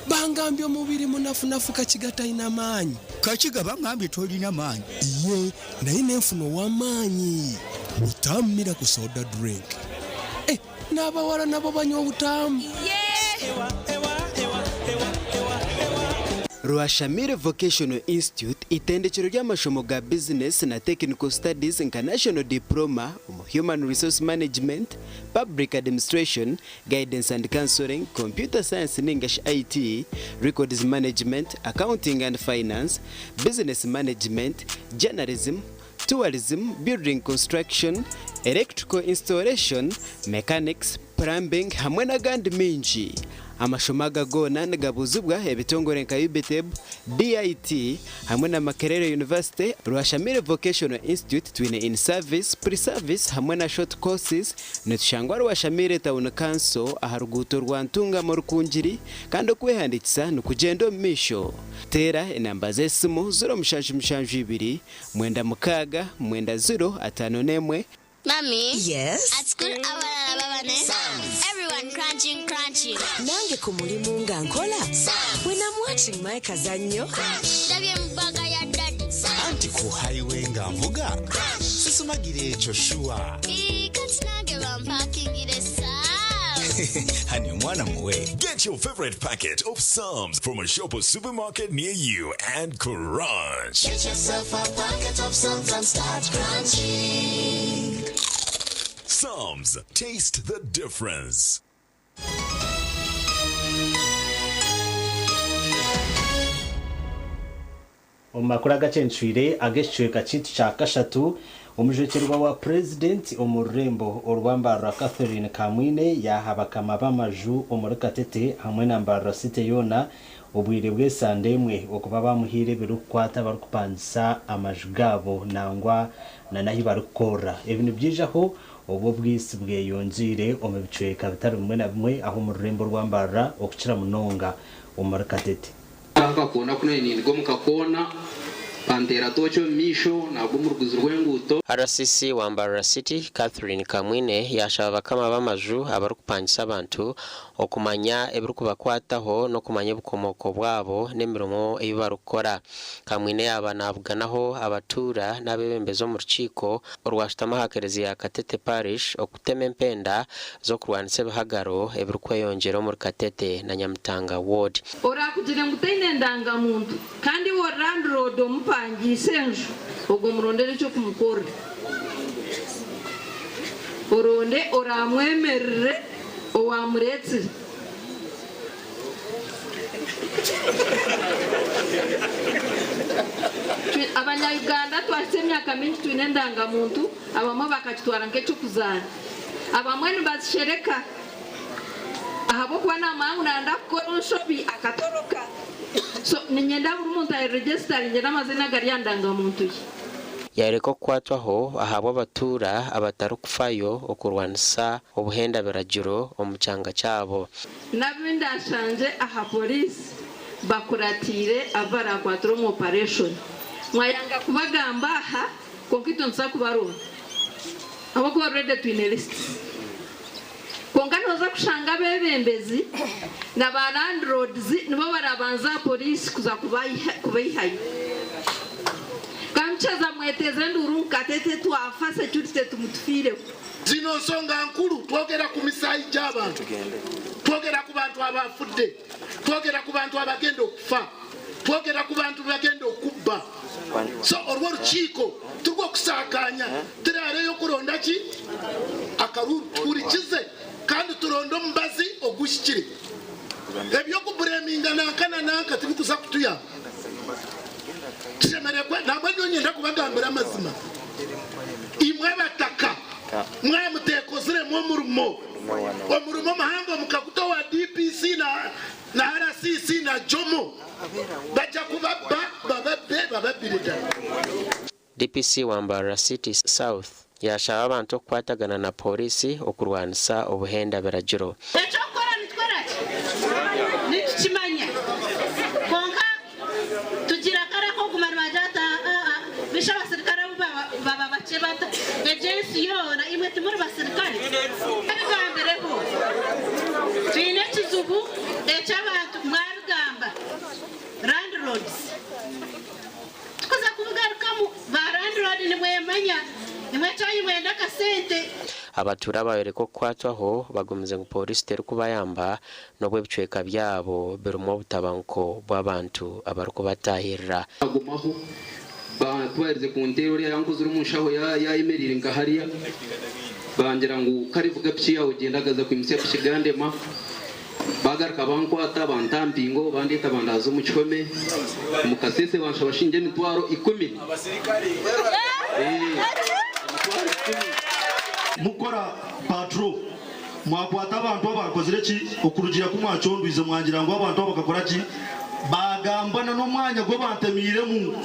Bangambye omubiri munafunafu Kakiga talina maanyi. Kakiga bangambye tolina maanyi. Iye naye nenfuna ow'amaanyi. Butamu Miracle Soda Drink. Eh, n'abawala nabo banywa obutamu. Rwashamire Vocational Institute itendekero ry'amashomo ga business na technical studies nka National Diploma omu Human Resource Management, Public Administration, Guidance and Counseling, Computer Science ningashi IT, Records Management, Accounting and Finance, Business Management, Journalism, Tourism, Building Construction, Electrical Installation, Mechanics, Plumbing hamwe n'agandi mingi. Amashomo aga goona nigabuzibwa ebitongore nka UBTEB, DIT hamwe na Makerere University. Rwashamire Vocational Institute twine in service, pre-service hamwe na short courses. Nitushangwa Rwashamire Town Council aha ruguuto rwa Ntungamo Rukungiri, kandi okwehandikisa nikugyenda omu maisho. Teera enamba z'esimu 0772 96 90 51. Mommy. Yes? At school, abalala babane. Everyone crunching, crunching. Nange ku mulimu nga nkola. When I'm watching my kazannyo. Ndabye mu bbaga ya daddy. Anti ku highway nga nvuga sisumagira ekyo sure. Ii, kati nange bampakingire Hani omwana muwe. Get your favorite packet of Psalms from a shop or supermarket near you and crunch. Get yourself a packet of Psalms and start crunching. Psalms, taste the difference. Omu makuru agacencwire ag'ekicweka kyaitu kya kashatu, omujwekyerwa wa purezidenti omu rurembo orwa Mbarara Catherine Kamwine yaaha bakama b'amaju omuri Katete hamwe na Mbarara City yoona obwire bw'esande emwe okuba bamuhaire ebirikukwata barikupangisa amaju gaabo nangwa na n'ahu barikukorera. Ebi nibyijaho obu obwisi bweyongyeire omu bicweka bitari bimwe na bimwe aho omu rurembo rwa Mbarara okukira munonga omuri Katete. Akakoona ku nari omu kakoona panteera tooki omu maisho nagwa omu ruguzi rw'enguuto. RCC wa Mbarara City, Catherine Kamwine yashaba bakama b'amaju abarikupangisa abantu okumanya ebirikubakwataho n'okumanya obukomoko bwabo n'emirimo ei barikukora. Kamwine yaba nabuganaho abatuura n'abebembezi omu rukiiko orwashutama aha kereziya ya Katete Parish okutema empenda z'okurwanisa ebihagaro ebirikweyongyera omuri Katete na Nyamutanga Ward. Orakugire ngu taine endangamuntu kandi iwe landlord omupangiise enju, ogwo murondere eky'okumukorera. Oronde oramwemerere owamuretsire. Abanya-Uganda twahitse emyaka mingi twine endangamuntu, abamwe bakakitwara nk'ekyokuzaana, abamwe nibazishereka ahabw'okuba namanya ngu nayenda kukora enshobi akatoroka. So niinyenda buri muntu ayeregisitaringye n'amazina agari aha ndangamuntu ye. Yareka okukwatwaho ahabw'abatuura abatarikufayo okurwanisa obuhenda biragiro omu kyanga kyabo. N'abu ndashangye aha poliisi bakuratiire abu barakwatira omu operation. Mwayanga kubagamba aha, kwonka itwe nituza kubaronda ahabw'okuba already twine list. Kwonka nooza kushanga abeebembezi na ba landlords nibo barabanza aha poliisi kuza kubaihayo. Kamukyeza mweteze enduuru ngu Katete twafa, security tumutufiireho. Zino nsonga nkulu, twogera ku misaayi gy'abantu, twogera ku bantu abafudde, twogera ku bantu abagenda okufa, twogera ku bantu bagenda okubba. So orwo orukiiko turw'okusaakaanya, turareyo okuronda ki akaruru tuhurikize kandi turonde omubazi oguhikire. Ebyokubureminga nanka na nanka tibikuza kutuyamba. Tushemereire nabwo nyenda kubagambira amazima. Imwe abataka mwamutekoziremu omurimo, omurimo muhango mukaguto wa DPC na RCC na Jomo bajja kubabba bababbe bababbire ddala. DPC wa Mbarara City South yashaba abantu okukwatagana na polisi okurwanisa obuhenda biragiro. Ekyokukora nitukora ki? Nitukimanya. Kwonka tugira akara k'okuguma nibagira bati, bisha abasirikare abo baba ki bata Egyo ensi yoona imwe timuri basirikare? Mwabigambireho. Twine ekizibu eky'abantu mwabigamba landlords. Tikuza kubigarukamu ba landlord nimwemanya imwe ekyanyu mwenda akasente. Abatuura abayoreka okukwatwaho bagumize ngu pooriisi terikubayamba n'obu ebicweka byabo birimu obutabanguko bw'abantu abarikubatahirira. Agumaho ku baherize kunteera oriya yankozire omu nshaho yayemereire nka hariya, bangira ngu kare vuga piki yawe ogyende. Agaza kwimutsya piki gandema, bagaruka bankwata, banta mpingo, bandeeta bandaza omu kihome omu kasese, banshaba shingi 100,000. Mukora patrol, mwakwata abantu abakozire ki? Okurugira ku mwakyondwize, mwagira ngu abantu abo bakakora ki? Bagambana n'omwanya gwe bantemiiremu,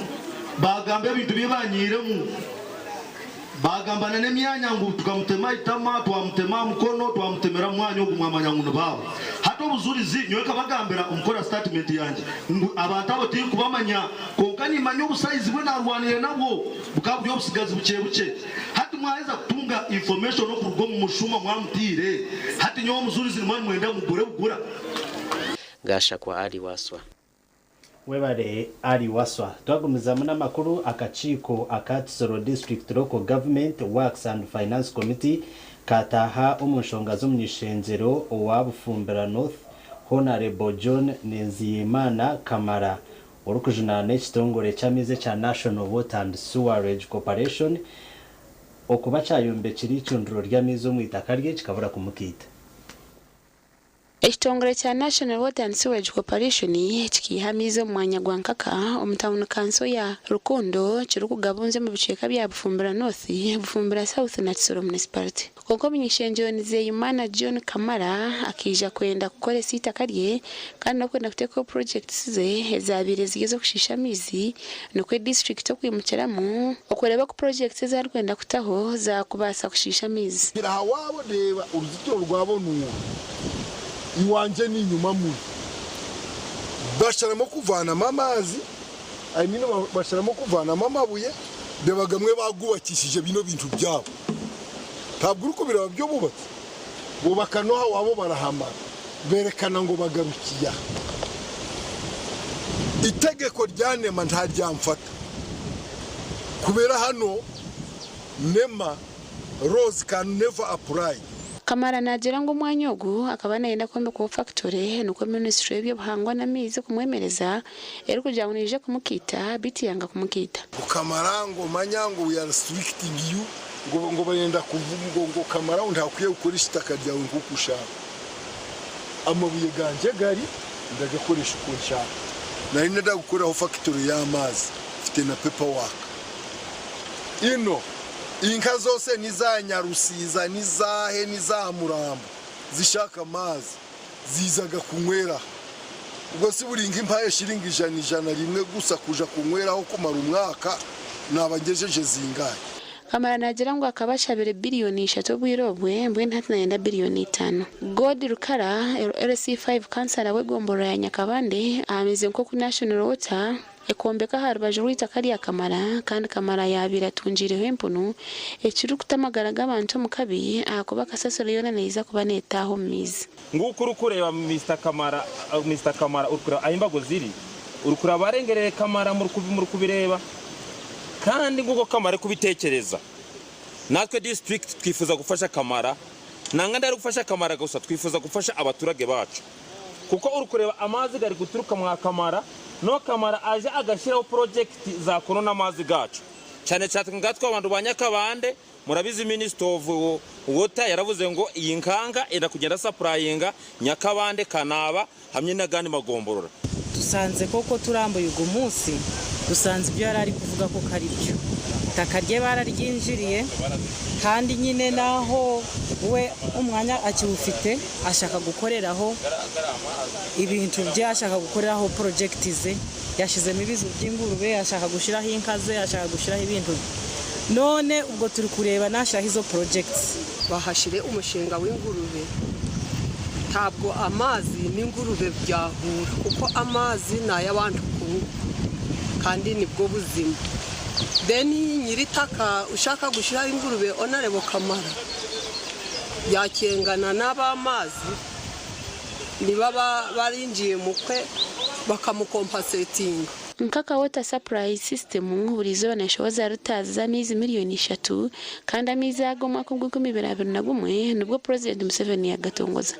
bagamba ebintu bye banyiiremu, bagambana n'emyanya ngu tukamutema itama, twamutema mukono, twamutemera mu mwanya ogu. Mwamanya ngu nibaabo. Hati obujurizi, nyowe nkabagambira omukora statement yangye ngu abantu abo tinkubamanya, konka nimanya obusayizi bwe narwanire nabwo bukaba buri obusigazi bukye bukye. Hati mwaheza kutunga information okuruga omu mushuma mwamutiire, hati nyowe omujurizi nimwe nimwenda mugure bugura. Gashakwa Ali Waswa. Webale Ali Waswa. Twagumizamu n'amakuru, akakiiko aka Kisoro District Local Government Works and Finance Committee kataha omu nshonga z'omunyishengyero owa Bufumbira North, Honorable John Nenziyimana Kamara, orikujunaana ekitongore ky'amaizi ekya National Water and Sewerage Corporation okuba kyayombekire icundiro ry'amaizi omu itaka rye kikabura kumukiita. Ekitongore kya National Water and Sewerage Corporation kikiiha amaizi omu mwanya gwa Nkaka omu tawuni kanso ya Rukundo, kirikugabunza omu bicweka bya Bufumbira North, Bufumbira South na Kisoro Municipality. Kwonka omunyishengyero Nizeyimana John Kamara akaija kwenda kukoresa eitaka rye kandi n'okwenda kuteekaho projects ze ezaabaire ziri ez'okushiisha amaizi, nikwo disiturikiti okwimukiramu okureeba oku projects ezi arikwenda kutaho zaakubaasa kushiisha amaizi. Aha waabo, reeba oruzitiro rwabo nuru, iwangye ni inyuma muri. Basharamu kuvanamo amazi, I mean basharamu kuvanamo amabuye, reba gamwe bagubakishije bino bintu byabo. Ntabwo uri kubireba byo bubatse, bubaka no wabo barahamara, berekana ngo bagarukiye aha. Itegeko rya NEMA ntaryamfata kubera hano NEMA laws can never apply. Kamara naagira ngu omwanya ogu akaba nayenda kwombekaho factory, nikwo minisitule y'ebyobuhangwa n'amaizi kumwemereza erikugira ngu neija kumukiita, beitu yanga kumukiita. Kamara ngo manya ngo we are restricting you, ngo barenda kuvuga ngo Kamara ngo ntakwiye gukoresha itaka ryawe nk'uko ushaka. Amabuye ganje gari ndagakoresha uko nshaka. Nari nenda gukoreraho factory y'amazi, mfite na paperwork. Ino inka zose niza Nyarusiza, nizahe, niza Murambo zishaka amazi zizaga kunywera. Ubwo si buri nka impaye shiringi 100 101 gusa kuja kunyweraho kumara umwaka, naba ngejeje zingahe? Kamara naagira ngu akaba ashabire 3 biliyoni obwire obwe, mbwenu hati nayenda 5 biliyoni. God Rukara, LC5 kansara w'egomborora ya Nyakabande, ahamize nk'oku National Water ekombeka aha rubaju rw'eitaka rya Kamara, kandi Kamara yabaire atungiireho empunu, ekirikuta amagara g'abantu omu kabi ahakuba kasasiro yoona neija kuba neetaaha omu maizi. Nguko uri kureba Mr Kamara, Mr Kamara, uri kureba aho imbago ziri, uri kureba abarengerere Kamara, muri kubireba. Kandi nguko Kamara ari kubitekereza, natwe district twifuza gufasha Kamara. Nanga ndari gufasha Kamara gusa, twifuza gufasha abaturage bacu, kuko uri kureba amazi gari guturuka mwa Kamara, no Kamara aje agashyiraho project zakorona amazi gacu, cyane cyane ngatwe abantu ba Nyakabande. Murabizi, Minister of Water yaravuze ngo iyi nkanga enda kugenda supplyinga Nyakabande, Kanaba hamwe n'agandi magomborora. Dusanze koko turambuye uyu munsi, dusanze ibyo yari ari kuvuga ko ari byo. Itaka rye bararyinjiriye, kandi nyine naho we umwanya akiwufite, ashaka gukoreraho ibintu bye, ashaka gukoreraho project ze. Yashyizemo ibizu by'ingurube, ashaka gushyiraho inka ze, ashaka gushyiraho ibintu bye. None ubwo turi kureba nashyiraho izo project. Bahashyire umushinga w'ingurube. Ntabwo amazi n'ingurube byahura, kuko amazi ni ay'abantu kunywa kandi nibwo buzima. Then nyir'itaka ushaka gushyiraho ingurube Honorable Kamara yakengana n'ab'amazi niba barinjiye mukwe bakamukompasetinga. Nkaka Water Supply System buri izooba neeshohoza ritazi z'amaizi 3,000,000 kandi amaizi ago omwaka ogw'enkumi ibiri abiri na gumwe nibwo Purezidenti Museveni yaagatongoza.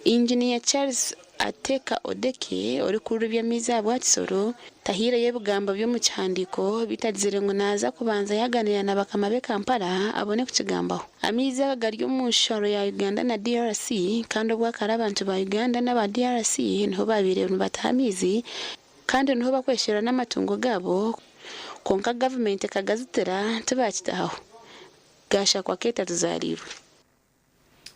Inginiya Charles Ateka Odeke orikukurira eby'amaizi aha bwa Kisoro tahaireyo ebigambo by'omu kihandiiko beitu agizire ngu naaza kubanza yaaganiira na bakama be Kampala abone kukigambaho. Amaizi aga gari omu nsharo ya Uganda na DRC kandi obwakare abantu ba Uganda n'aba DRC niho baabaire nibataha amaizi kandi niho bakwesherera n'amatungo gaabo kwonka gavumenti ekagazitira tibaakitahaho. Gaashakwa Keeta Tuzaariirwe.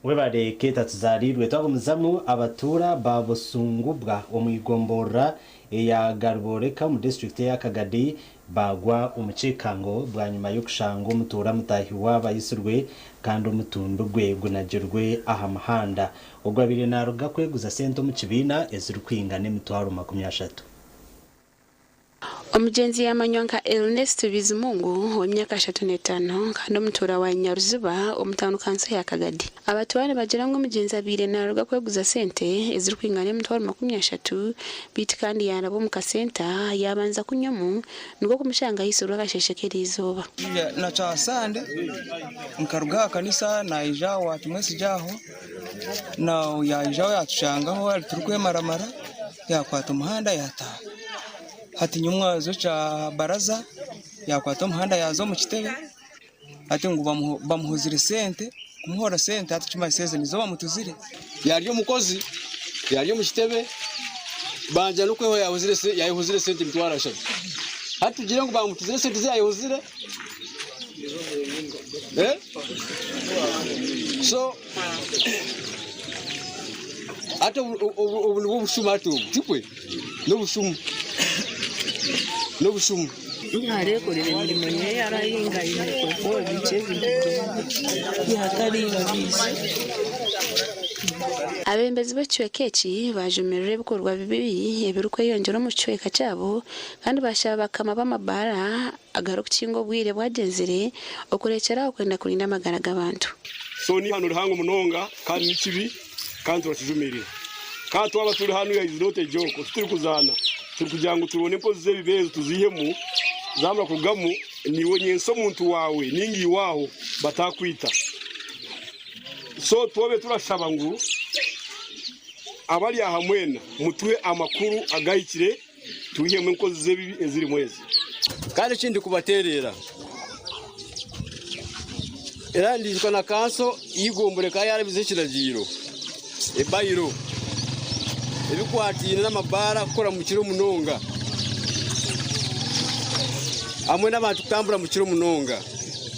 Webare Keeta Tuzaariirwe. Twagumizamu abatuura ba Busungubwa omu igomborora eya Garuboreka omu disiturikiti eya Kagadi baagwa omu kyekango bwanyima y'okushanga omutuura mutaahi waabo aitsirwe kandi omutumbi gwe gunagirwe aha muhanda. Ogwo abaire naaruga kweguza sente omu kibiina ezirikwingana 300,000. Omugyenzi yaamanywa nka Ernest Bizimungu ow'emyaka 35 kandi omutuura wa Nyaruziba omu tauni kanso ya Kagadi. Abatuura nibagira ngu omugyenzi abaire naaruga kweguza sente ezirikwingana 300,000 beitu kandi yaaraba omu kasenta yaabanza kunywamu nikwo kumushanga aitsirwe akasheeshe k'eriizooba. Na kyasande nkaruga aha kanisa naija owa Tumwesigye aho, yaijaho yatushangaho turikwemaramara yakwata omuhanda yataaha. Hati nyomwazo kya baraza yakwata omuhanda yaza omu kitebe hati ngu bamuhuzire sente, kumuhora sente hati kimanyisa ezi nizo bamutuzire. Yari omukozi, yari omu kitebe, banja n'okweho yayehuzire sente 300,000. Hati tugire ngu bamutuzire sente ezi yayehuzire. So hati obu nibwo obushuma hati obu, tikwe? N'obushumu. N'obushumu. Areekorera emirimo ye arahinga aine kukora biki ebintu byona yaatariiba biizi. Abeebembezi b'ekicweka eki baajumirira ebikorwa bibi ebirikweyongyera omu kicweka kyabo kandi baashaba bakama b'amabaara agarikukinga obwire bwagyenzire okurekyera aho kwenda kurinda amagara g'abantu. So n'eihano rihango munonga kandi ni kibi kandi turakijumirira. Kandi twaba turi hanu is not a joke, tituri kuzaana, turi kugira ngu turonde enkozi z'ebibi ezo tuzihemu, zamara kurugamu niiwe nyentsya omuntu waawe ninga iwe aho bataakwita. So twabe turashaba ngu abari aha mwena mutuhe amakuru agahikire twihemu enkozi z'ebibi ezirimu ezi. Kandi eki ndikubateerera, era ndiijuka na kanso y'eigombora ekaba yaarabize ekiragiiro, ebayiro, ebikwataine n'amabaara kukora mu kiro munonga hamwe n'abantu kutambura mu kiro munonga.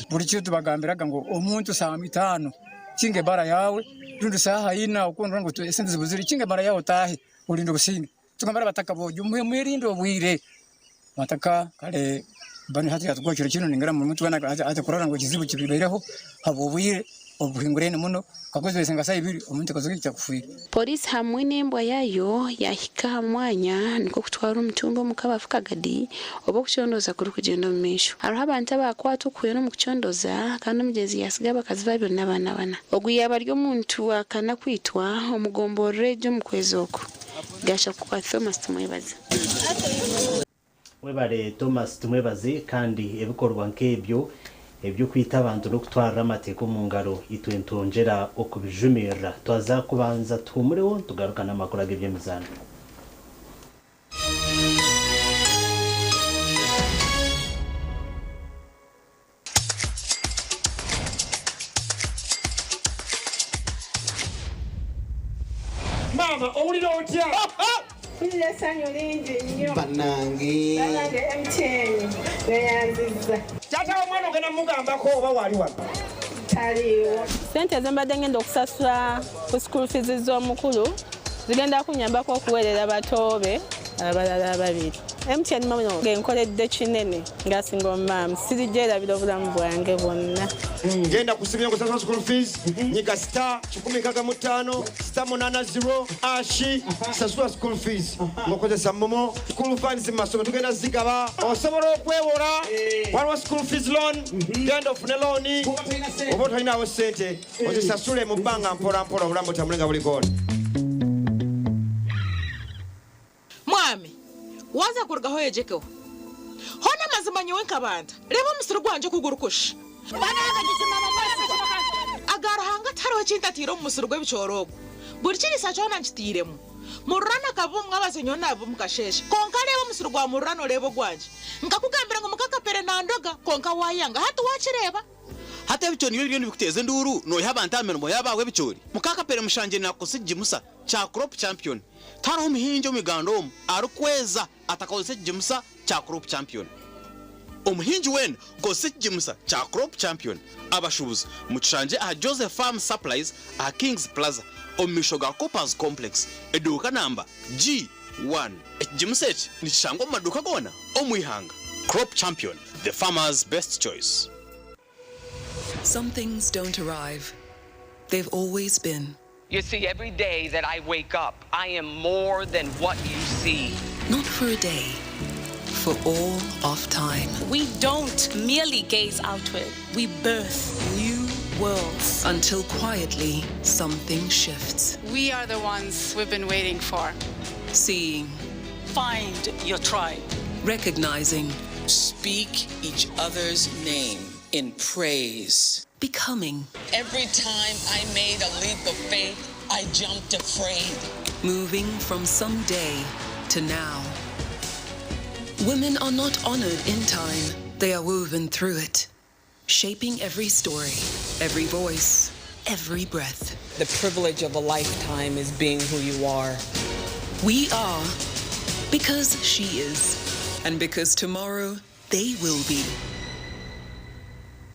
Buri kiro tubagambiraga ngu omuntu saaha itaano kinga ebaara yaawe rundi saaha ina okundora ngu esente zibuzire kinga ebaara yaawe otaahe orinde obusinge. Tugambira abataka bojo mwerinde obwire. Abataka kare banu hati yatugwa kiro kinu ningira omuntu wena aza kurora ngu ekizibu kibaireho habw'obwire obuhinguraine muno kakuba zibaire nka saaha ibiri omuntu akazoka ekyakufiire. Pooriisi hamwe n'embwa yaayo yaahika aha mwanya nikwo kutwara omutumbi omu kabafu Kagadi obu okucondooza kurikugyenda omu maisho. Hariho abantu abaakwatwa okuhwera omu kucondooza kandi omugyenzi yaatsiga abakazi babiri n'abaana bana. Ogu yaaba ari omuntu wa kana kwitwa omu gomborora egi omu kwezi oku. Gashakwa Thomas Tumwebaze. Webare Thomas Tumwebaze kandi ebikorwa nk'ebyo eby'okwita abantu n'okutwarira amateeka omu ngaro itwe nitwongyera okubijumirira. Twaza kubanza tuhumureho nitugaruka n'amakuru ag'eby'emizaano. Maama owulira otya? Mpulira essanyu lingi nnyo. Banange. Banange MTN neyanzizza. Taata w'omwana ogenda mugambako oba waali wano? Taliiwo. Ssente ze mbadde ngenda okusasula ku school fees z'omukulu zigenda kunnyambako okuweerera bato be. Abalala babiri. MTN momo enkoledde kinene nga single mum, sirigyerabira obulamu bwange bwonna. Genda ku simu yangu sasula school fees, nyiga star 165 star 80 ashi sasula school fees ng'okozesa momo. School funds mu masomero tugenda zigaba, osobola okwewola, waliwo school fees loan, genda ofune looni oba otolinawo ssente ozisasule mu bbanga mpola mpola, obulamu butambule nga buliko. Mwami waza kurugaho yejekeho hona amazima nyowe nkabanda reba omusiri gwanje kugurukusha aga Ruhanga tihariho kintu atiire omu musiri gw'ebicooro ogwo, buri kirisa kyona nkitiiremu. Mururana akaba omwabazi nyowe naba omukasheshe, konka reeba omusiri gwa mururana oreeba ogwanje. Nkakugambira ngu mukakapere nandoga, konka wayanga, hati wakireeba. Hati ebicori nibyo biriyo nibikuteza enduru, noiha abantu aha mirimo yabawe ebicoori. Mukakapere mushangye nakukosa ekigimusa kya Crop Champion. Tihariho omuhingi omu Uganda omu arikweza atakozesa ekigimusa kya Crop Champion. Omuhingi weena kozesa ekigimusa kya Crop Champion. Abashubuzi mutushangye aha Joseph Farm Supplies aha Kings Plaza omu maisho ga Coopers Complex, eduuka namba G1. Ekigimusa eki nikishangwa omu maduuka goona omu ihanga. Crop Champion, the farmer's best choice. Some things don't arrive. They've always been. You see, every day that I wake up, I am more than what you see. Not for a day, for all of time. We don't merely gaze outward, we birth new worlds. Until quietly, something shifts. We are the ones we've been waiting for. Seeing. Find your tribe. Recognizing. Speak each other's name in praise. Becoming. Every time I made a leap of faith, I jumped afraid. Moving from someday to now. Women are not honored in time, they are woven through it, shaping every story, every voice, every breath. The privilege of a lifetime is being who you are. We are because she is, and because tomorrow they will be.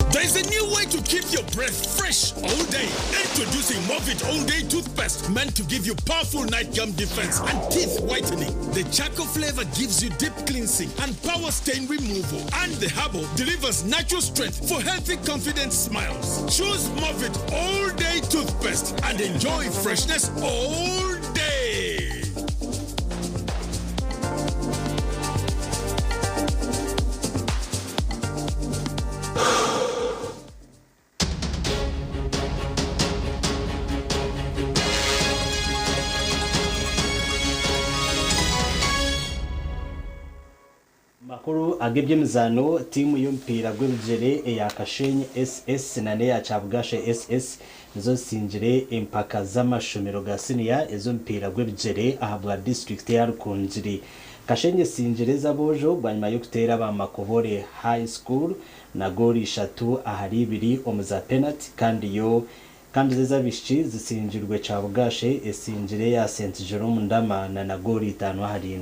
There's a new way to keep your breath fresh all day. Introducing Movit All Day Toothpaste, meant to give you powerful night gum defense and teeth whitening. The charcoal flavor gives you deep cleansing and power stain removal. And the herbal delivers natural strength for healthy, confident smiles. Choose Movit All Day Toothpaste and enjoy freshness all day. Makuru ag'eby'emizaano, tiimu y'omupiira gw'ebigyere eya Kashenyi SS na n'eya Kyabugashe SS nizo zisingire empaka z'amashomero ga siniya ez'omupiira gw'ebigyere ahabwa disitulikiti ya Rukungiri. Kashenyi esingire ez'aboojo bwanyima y'okuteera aba Makobore High School na goori 3-2 omu za penalty, kandi yo kandi z'ez'abaishiki zisingirwe Kyabugashe esingire eya St Jerome Ndama na goori 5-4.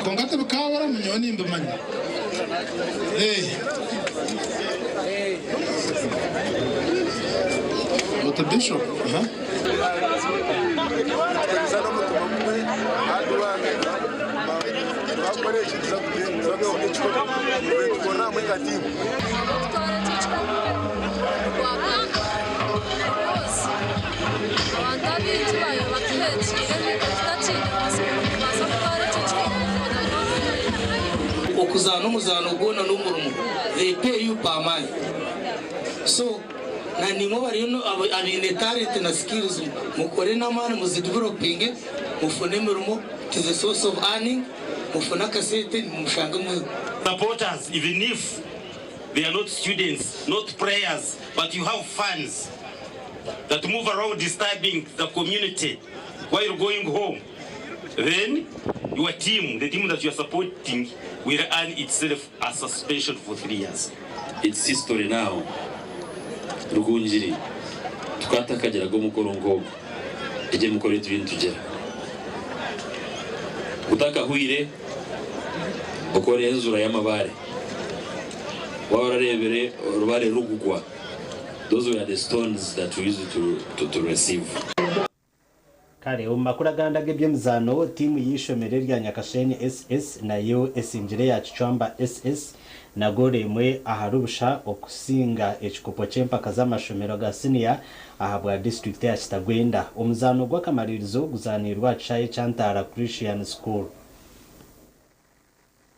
Konka tibikabura munyowe nimbimanya. Dr. Bishop, Okuzaana omuzaano gwona n'omurimo they pay you per month so na nimwe abariyo abaine talent na skills mukore n'amaani muzidevelopinge mufune emirimo it is a source of earning mufune akasente mushange mu Supporters even if they are not students, not prayers, but you have fans that move around disturbing the community while going home. Then your team, the team that you are supporting, will earn itself a suspension for 3 years. It's history now. Rukungiri tukatakageraga omukoro nk'ogwo egyo emikoro eturiyo nitugira utakahwire okora enzura y'amabare waba orarebere orubare rugugwa. Those were the stones that we used to receive. Kare omu makuru agandi ag'ebyemizaano, tiimu y'eishomero erya Nyakashenyi SS nayo esingire ya Kicwamba SS na goolo emwe ahari busha okusinga ekikopo ky'empaka z'amashomero ga siniya ahabwa disitulikiti ya Kitagwenda. Omuzaano gw'akamaririzo guzaanirwe aha kishaayi ekya Ntaara Christian School.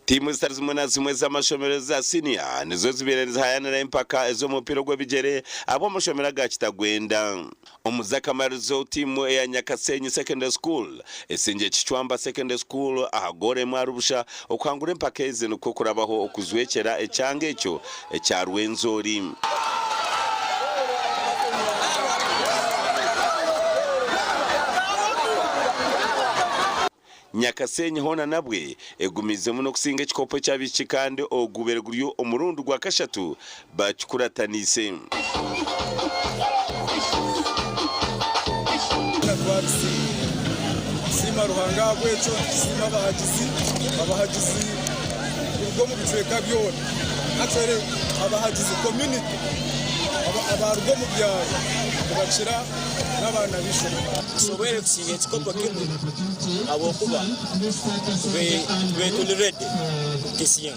Tiimu zitari zimwe na zimwe z'amashomero za siniya nizo zibaire nizihayanira empaka ez'omupiira gw'ebigere ab'amashomero aga Kitagwenda. Omuzakamarizo, tiimu eya Nyakasenyi Secondary School esingye Kicwamba Secondary School aha goolo emwe ahari busha. Okuhangura empaka ezi nikwo kurabaho okuzwekyera ekyanga ekyo ekya Rwenzori. Nyakasenyi hoona nabwe egumizemu n'okusinga ekikopo ky'abaishiki kandi ogubere guri omurundi gwa kashatu bakikuratanise. Twabisiima, tusiima Ruhanga ahabwekyo, tusiima abahagizi kuruga omu bicweka byona, actually abahagizi community abaruga omu byaro nibakira n'abaana b'ishomero. Tusobwere kusinga ekikopo kinu habwokuba tube tuli ready kukisinga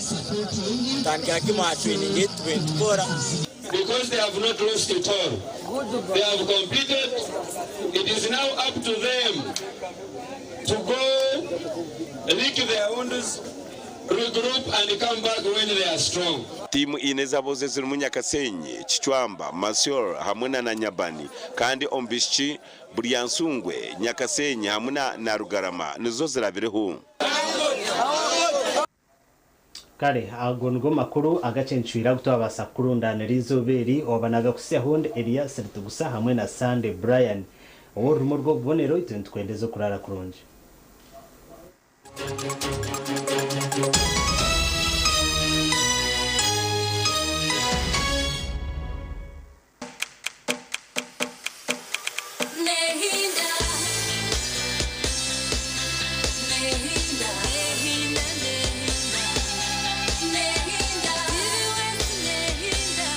kutandikira kimu aha training ei tube nitukora. Because they have not lost it all. They have completed. It is now up to them to go lick their wounds, regroup, and come back when they are strong. Tiimu ine ez'aboojo zirimu Nyakasenyi, Kicwamba, Masior hamwe na Nanyabani, kandi omu baishiki Buryansungwe, Nyakasenyi hamwe na Rugarama nizo zirabireho. Kare ago nigo makuru agacencwira agu twabaasa kukurundaanira eizooba eri. Oba nagakutsya hundi Elias Ritugusa hamwe na Sunday Brian ow'orurimi rw'obubonero. Itwe nitukwendeza okurara kurungi. Nehinda. Nehinda. Nehinda. Nehinda. Nehinda.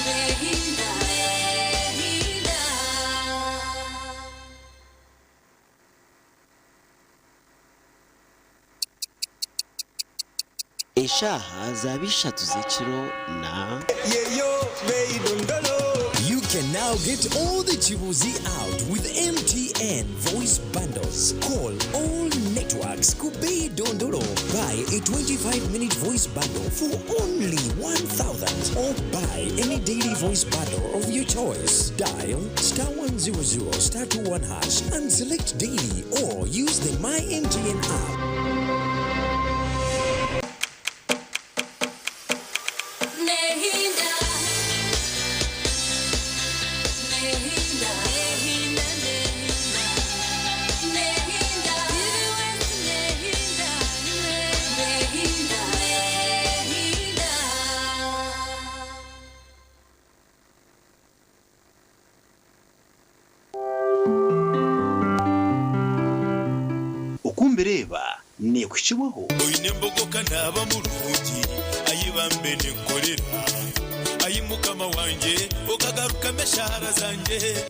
Nehinda. Nehinda. Eshaaha zaba 3 z'ekiro na You can now get all the Chibuzi out with MTN voice bundles. Call all networks. Kube Dondolo. Buy a 25-minute voice bundle for only 1,000 or buy any daily voice bundle of your choice. Dial star 100 star 21 hash and select daily or use the My MTN app. Nehinda. Nehinda. Nehinda. Nehinda. Nehinda. Nehinda. Nehinda. Okumbireba nekuhikibwaho. Oine embogoka naaba murungi, ayi bambe nenkorera, ayi mukama wangye okagarukamu eshaara zangye.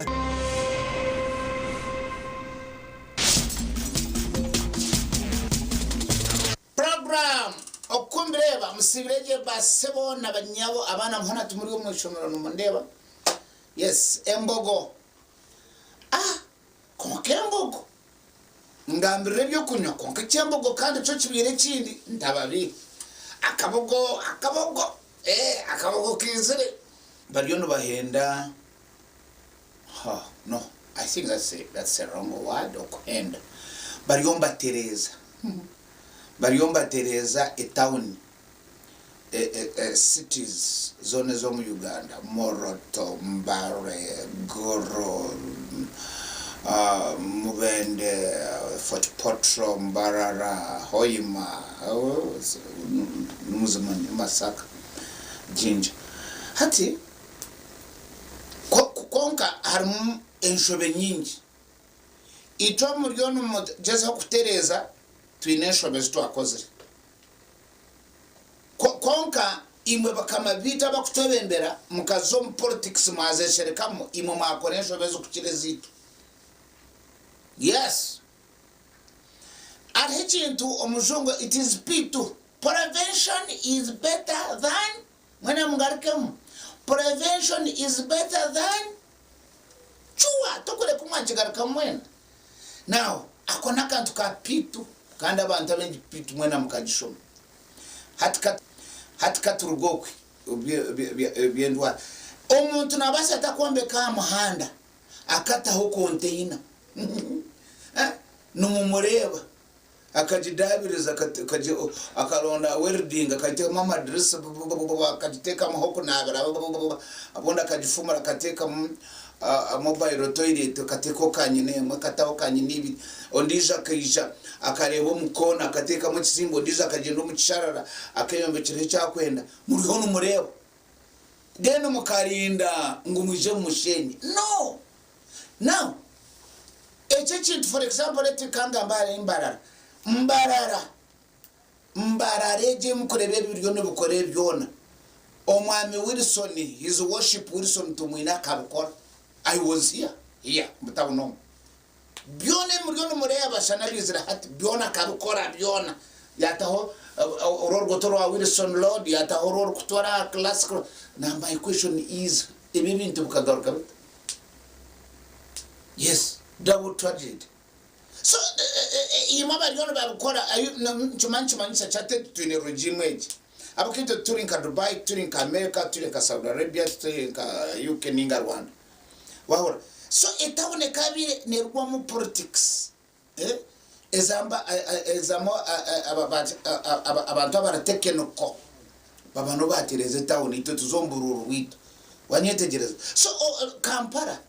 Program Okumbireba, musibireje basebo na banyabo, abaana muhona tumuri omu ishomero nimundeba. Yes, embogo. Ah, konka embogo. Ngambirira ebyokunywa kwonka eky'embogo kandi kyo kibaire ekindi ntababiiha. Akabogo, akabogo, eh, akabogo kaizire. Bariyo nibahenda, ha, no, I think that's a, that's a wrong word, okuhenda. Bariyo nibatereeza, bariyo nibatereeza etawuni, e, e, e, cities zoona ez'omu Uganda, Moroto, Mbale, Gulu, uh, Mubende, Fort Portal, Mbarara, Hoima, oh, nimuzimanya, Masaka, Jinja. Hati, kwonka harimu enshobe nyingi. Itwe omuri onu mugyezeho kutereeza, twine enshobe ezi twakozire. Kwonka imwe bakama baitu abakutwebembera mukaza omu politics mwazesherekamu, imwe mwakora enshobe ezikukira ezaitu. Yes. Hariho ekintu omujungu it is P2, prevention is better than, mwena mugarukemu, prevention is better than cure, tokureka mwakigarukamu mwena. Now ako n'akantu ka P2 kandi abantu abaingi P2 mwena mukagishoma. Hati ka hati ka turuge okwe eby'endwara. Omuntu naabaasa ata kwombeka aha muhanda akataho konteyina? Nimumureeba akagidaabiriza akaronda welding akagiteekamu amadirisa akagiteekamu ah'okunaabira obundi akagifumura akateekamu mobile toilet akateekaho kanyina emwe akataho kanyina ibiri ondiijo akaija akareeba omu koona akateekamu ekizimbe ondiijo akagyenda omu kisharara akeyombekyeraho eki arikwenda muriho nimureeba then mukarinda ngu mwije mumusheenye no now ekyo ekintu for example let kangambe ahari Mbarara Mbarara Mbarara egyo ei mukureeba ebi biriyo nibikora ebi byona, Omwami Wilson, His Worship Wilson Tumwine akabikora. I was here, here omu town omu. Byona ebi muriyo nimureeba shana biizire hati, byona akabikora byona. Yaataho oru oruguuto rwa Wilson Road, yaataho oru orukutwara aha Classic Road. Now my question is, ebi ebintu bikagaruka bita? Yes, double tragedy. So imwe abariyo nibabikora nikimanya nikimanyisa ki hati twine regime egi ahabw'okuba itwe tituri nka Dubai tituri nka America tituri nka Saudi Arabia tituri nka UK ninga Rwanda wahurira so etawuni ekabaire nerugwamu politics ezamu ezamu abantu abari technical baba nibo batereza etawuni itwe tuza omu buruuru bwitu wanyetegyereza so Kampala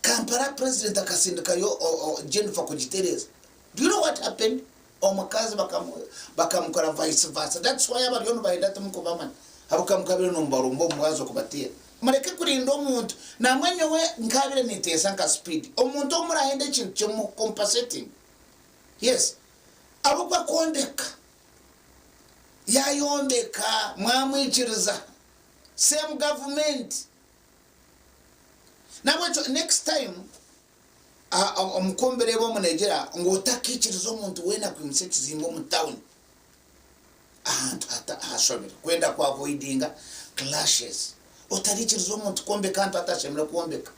Kampala president akasindikayo Jennifer kugitereeza. Do you know what happened? Omukazi bakamukora vice versa. That's why abariyo nibahenda timukubamanya. Ahabw'okuba mukabire nimubarumba omu mwazo kubateera. Mureke kurinda omuntu. Nambwenu nyowe nkabire ninteesa nka speed. Omuntu ou murahenda ekintu kye mu compensating. Yes. Ahabw'okuba kwombeka. Yayombeka mwamwikiriza. Same government. Nahabwekyo next time omukumbire omu negira ngu otakaikiriza omuntu weena kwimutsya ekizimbe omu town ahantu ahashobire kwenda ku avoidinga clashes. Otariikiriza omuntu kwombeka ahantu atashemereire kwombeka.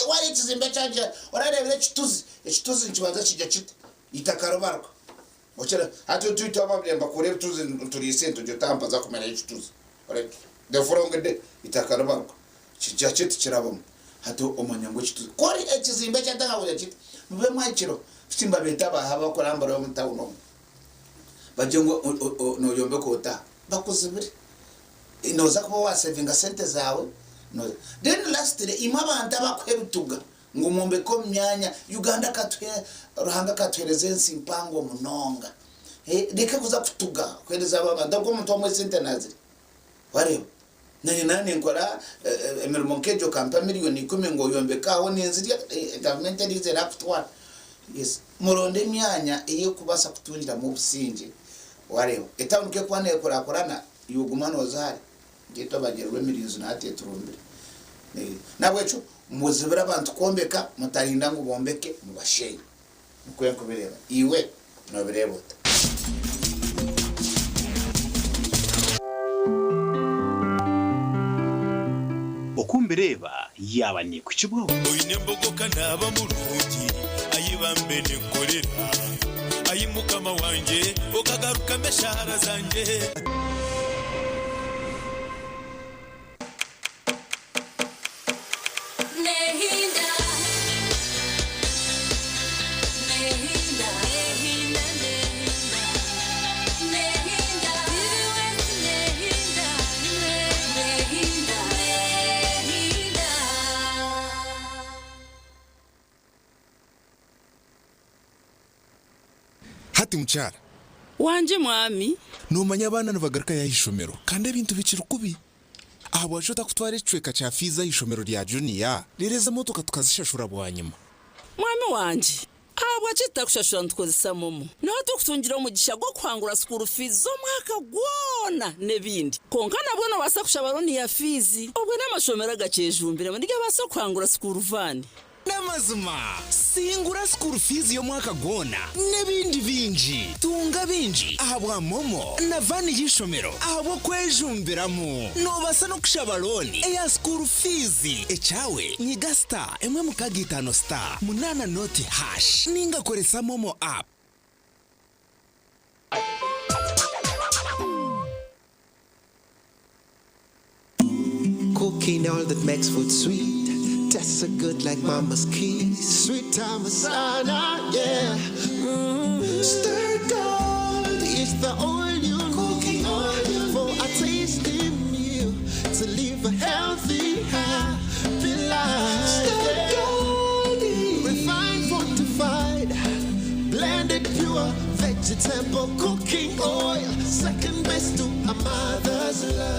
Wareeba ekizimbe kyagira, orareebire ekituzi, ekituzi nikibanza kigira kita? Eitaka ribaruka. Hati itwe ababaire nibakora ebituzi nituriisa ente ogira oti aha mpaza kumerayo ekituzi. The following day eitaka ribaruka kigira kiti kirabamu hati omanya ngu ekituzi kori ekizimbe kyatandika kugira kiti mube mwakiro hati nibabeeta abaha abakurambura omu town omu bagire ngu noyombeka ota bakuzibire noza kuba wasevinga sente zaawe then lastly imwe abantu abakuha ebituga Ngu mwombeke omu myanya. Uganda akatuha, Ruhanga akatuhereza ensi mpango munonga. Reka kuza kutuga kuhereza abo abantu ahabw'okuba omuntu wamwe esente nazirya. Wareeba? Nanye naaba ninkora emirimo nk'egyo okampa miriyoni ikumi ngu oyombeke aho ninzirya, gavumenti eriiza erakutwara. Yes. Muronde emyanya ey'okubaasa kutungiramu obusingye. Wareeba? Etawuni ku erikuba neekurakurana, iwe guma nooza hare. Nkaitwe abagyerwa emirinzi na hati eturumbire. Nahabwekyo muzibire abantu kwombeka, mutarinda ngu bombeke mubashenye. Nikwo nkubireeba. Iwe nobireeba ota? Oku mbireeba yaaba neekuhikibwaho. Oine embogo ka naaba murungi, ayi. Bambe nenkorera ayi mukama wangye okagarukamu eshaara zangye. Nehinda, nehinda, nehinda, nehinda, nehinda, nehinda, nehinda. Hati mukyara. Wangye mwami. Noomanya abaana nibagarukayo aha ishomero kandi ebintu bikiri kubi. Ahabwaki otakutwara ekicweka kya fiizi aha ishomero rya juniya reero ezi emotoka tukazishashura bwanyima? Mwami wangye, ahabwaki tutakushashura nitukozesa momo? Niho turikutungira omugisha gw'okuhangura sukuuru fiizi z'omwaka gwona n'ebindi. Kwonka nabwo noobaasa kushaba looni ya fiizi. Obwo n'amashomero agakyejumbiremu nigabaasa kuhangura sukuuru vaani. N'amazima, singura school fees y'omwaka gwona n'ebindi bingi. Tunga bingi ahabwa MoMo na van y'eishomero ahabw'okwejumbiramu. Noobaasa n'okushaba looni eya school fees. Ekyawe nyiga star emwe mukaga itaano star munaana noti hash ninga koresa MoMo app. Cooking all that makes food sweet. Tastes so good like mama's kiss. Sweet time masala, yeah. Stir gold is the oil you Cooking oil for a tasty meal to live a healthy, happy life. Stir gold, refined, fortified, blended pure vegetable cooking oil. Second best to a mother's love.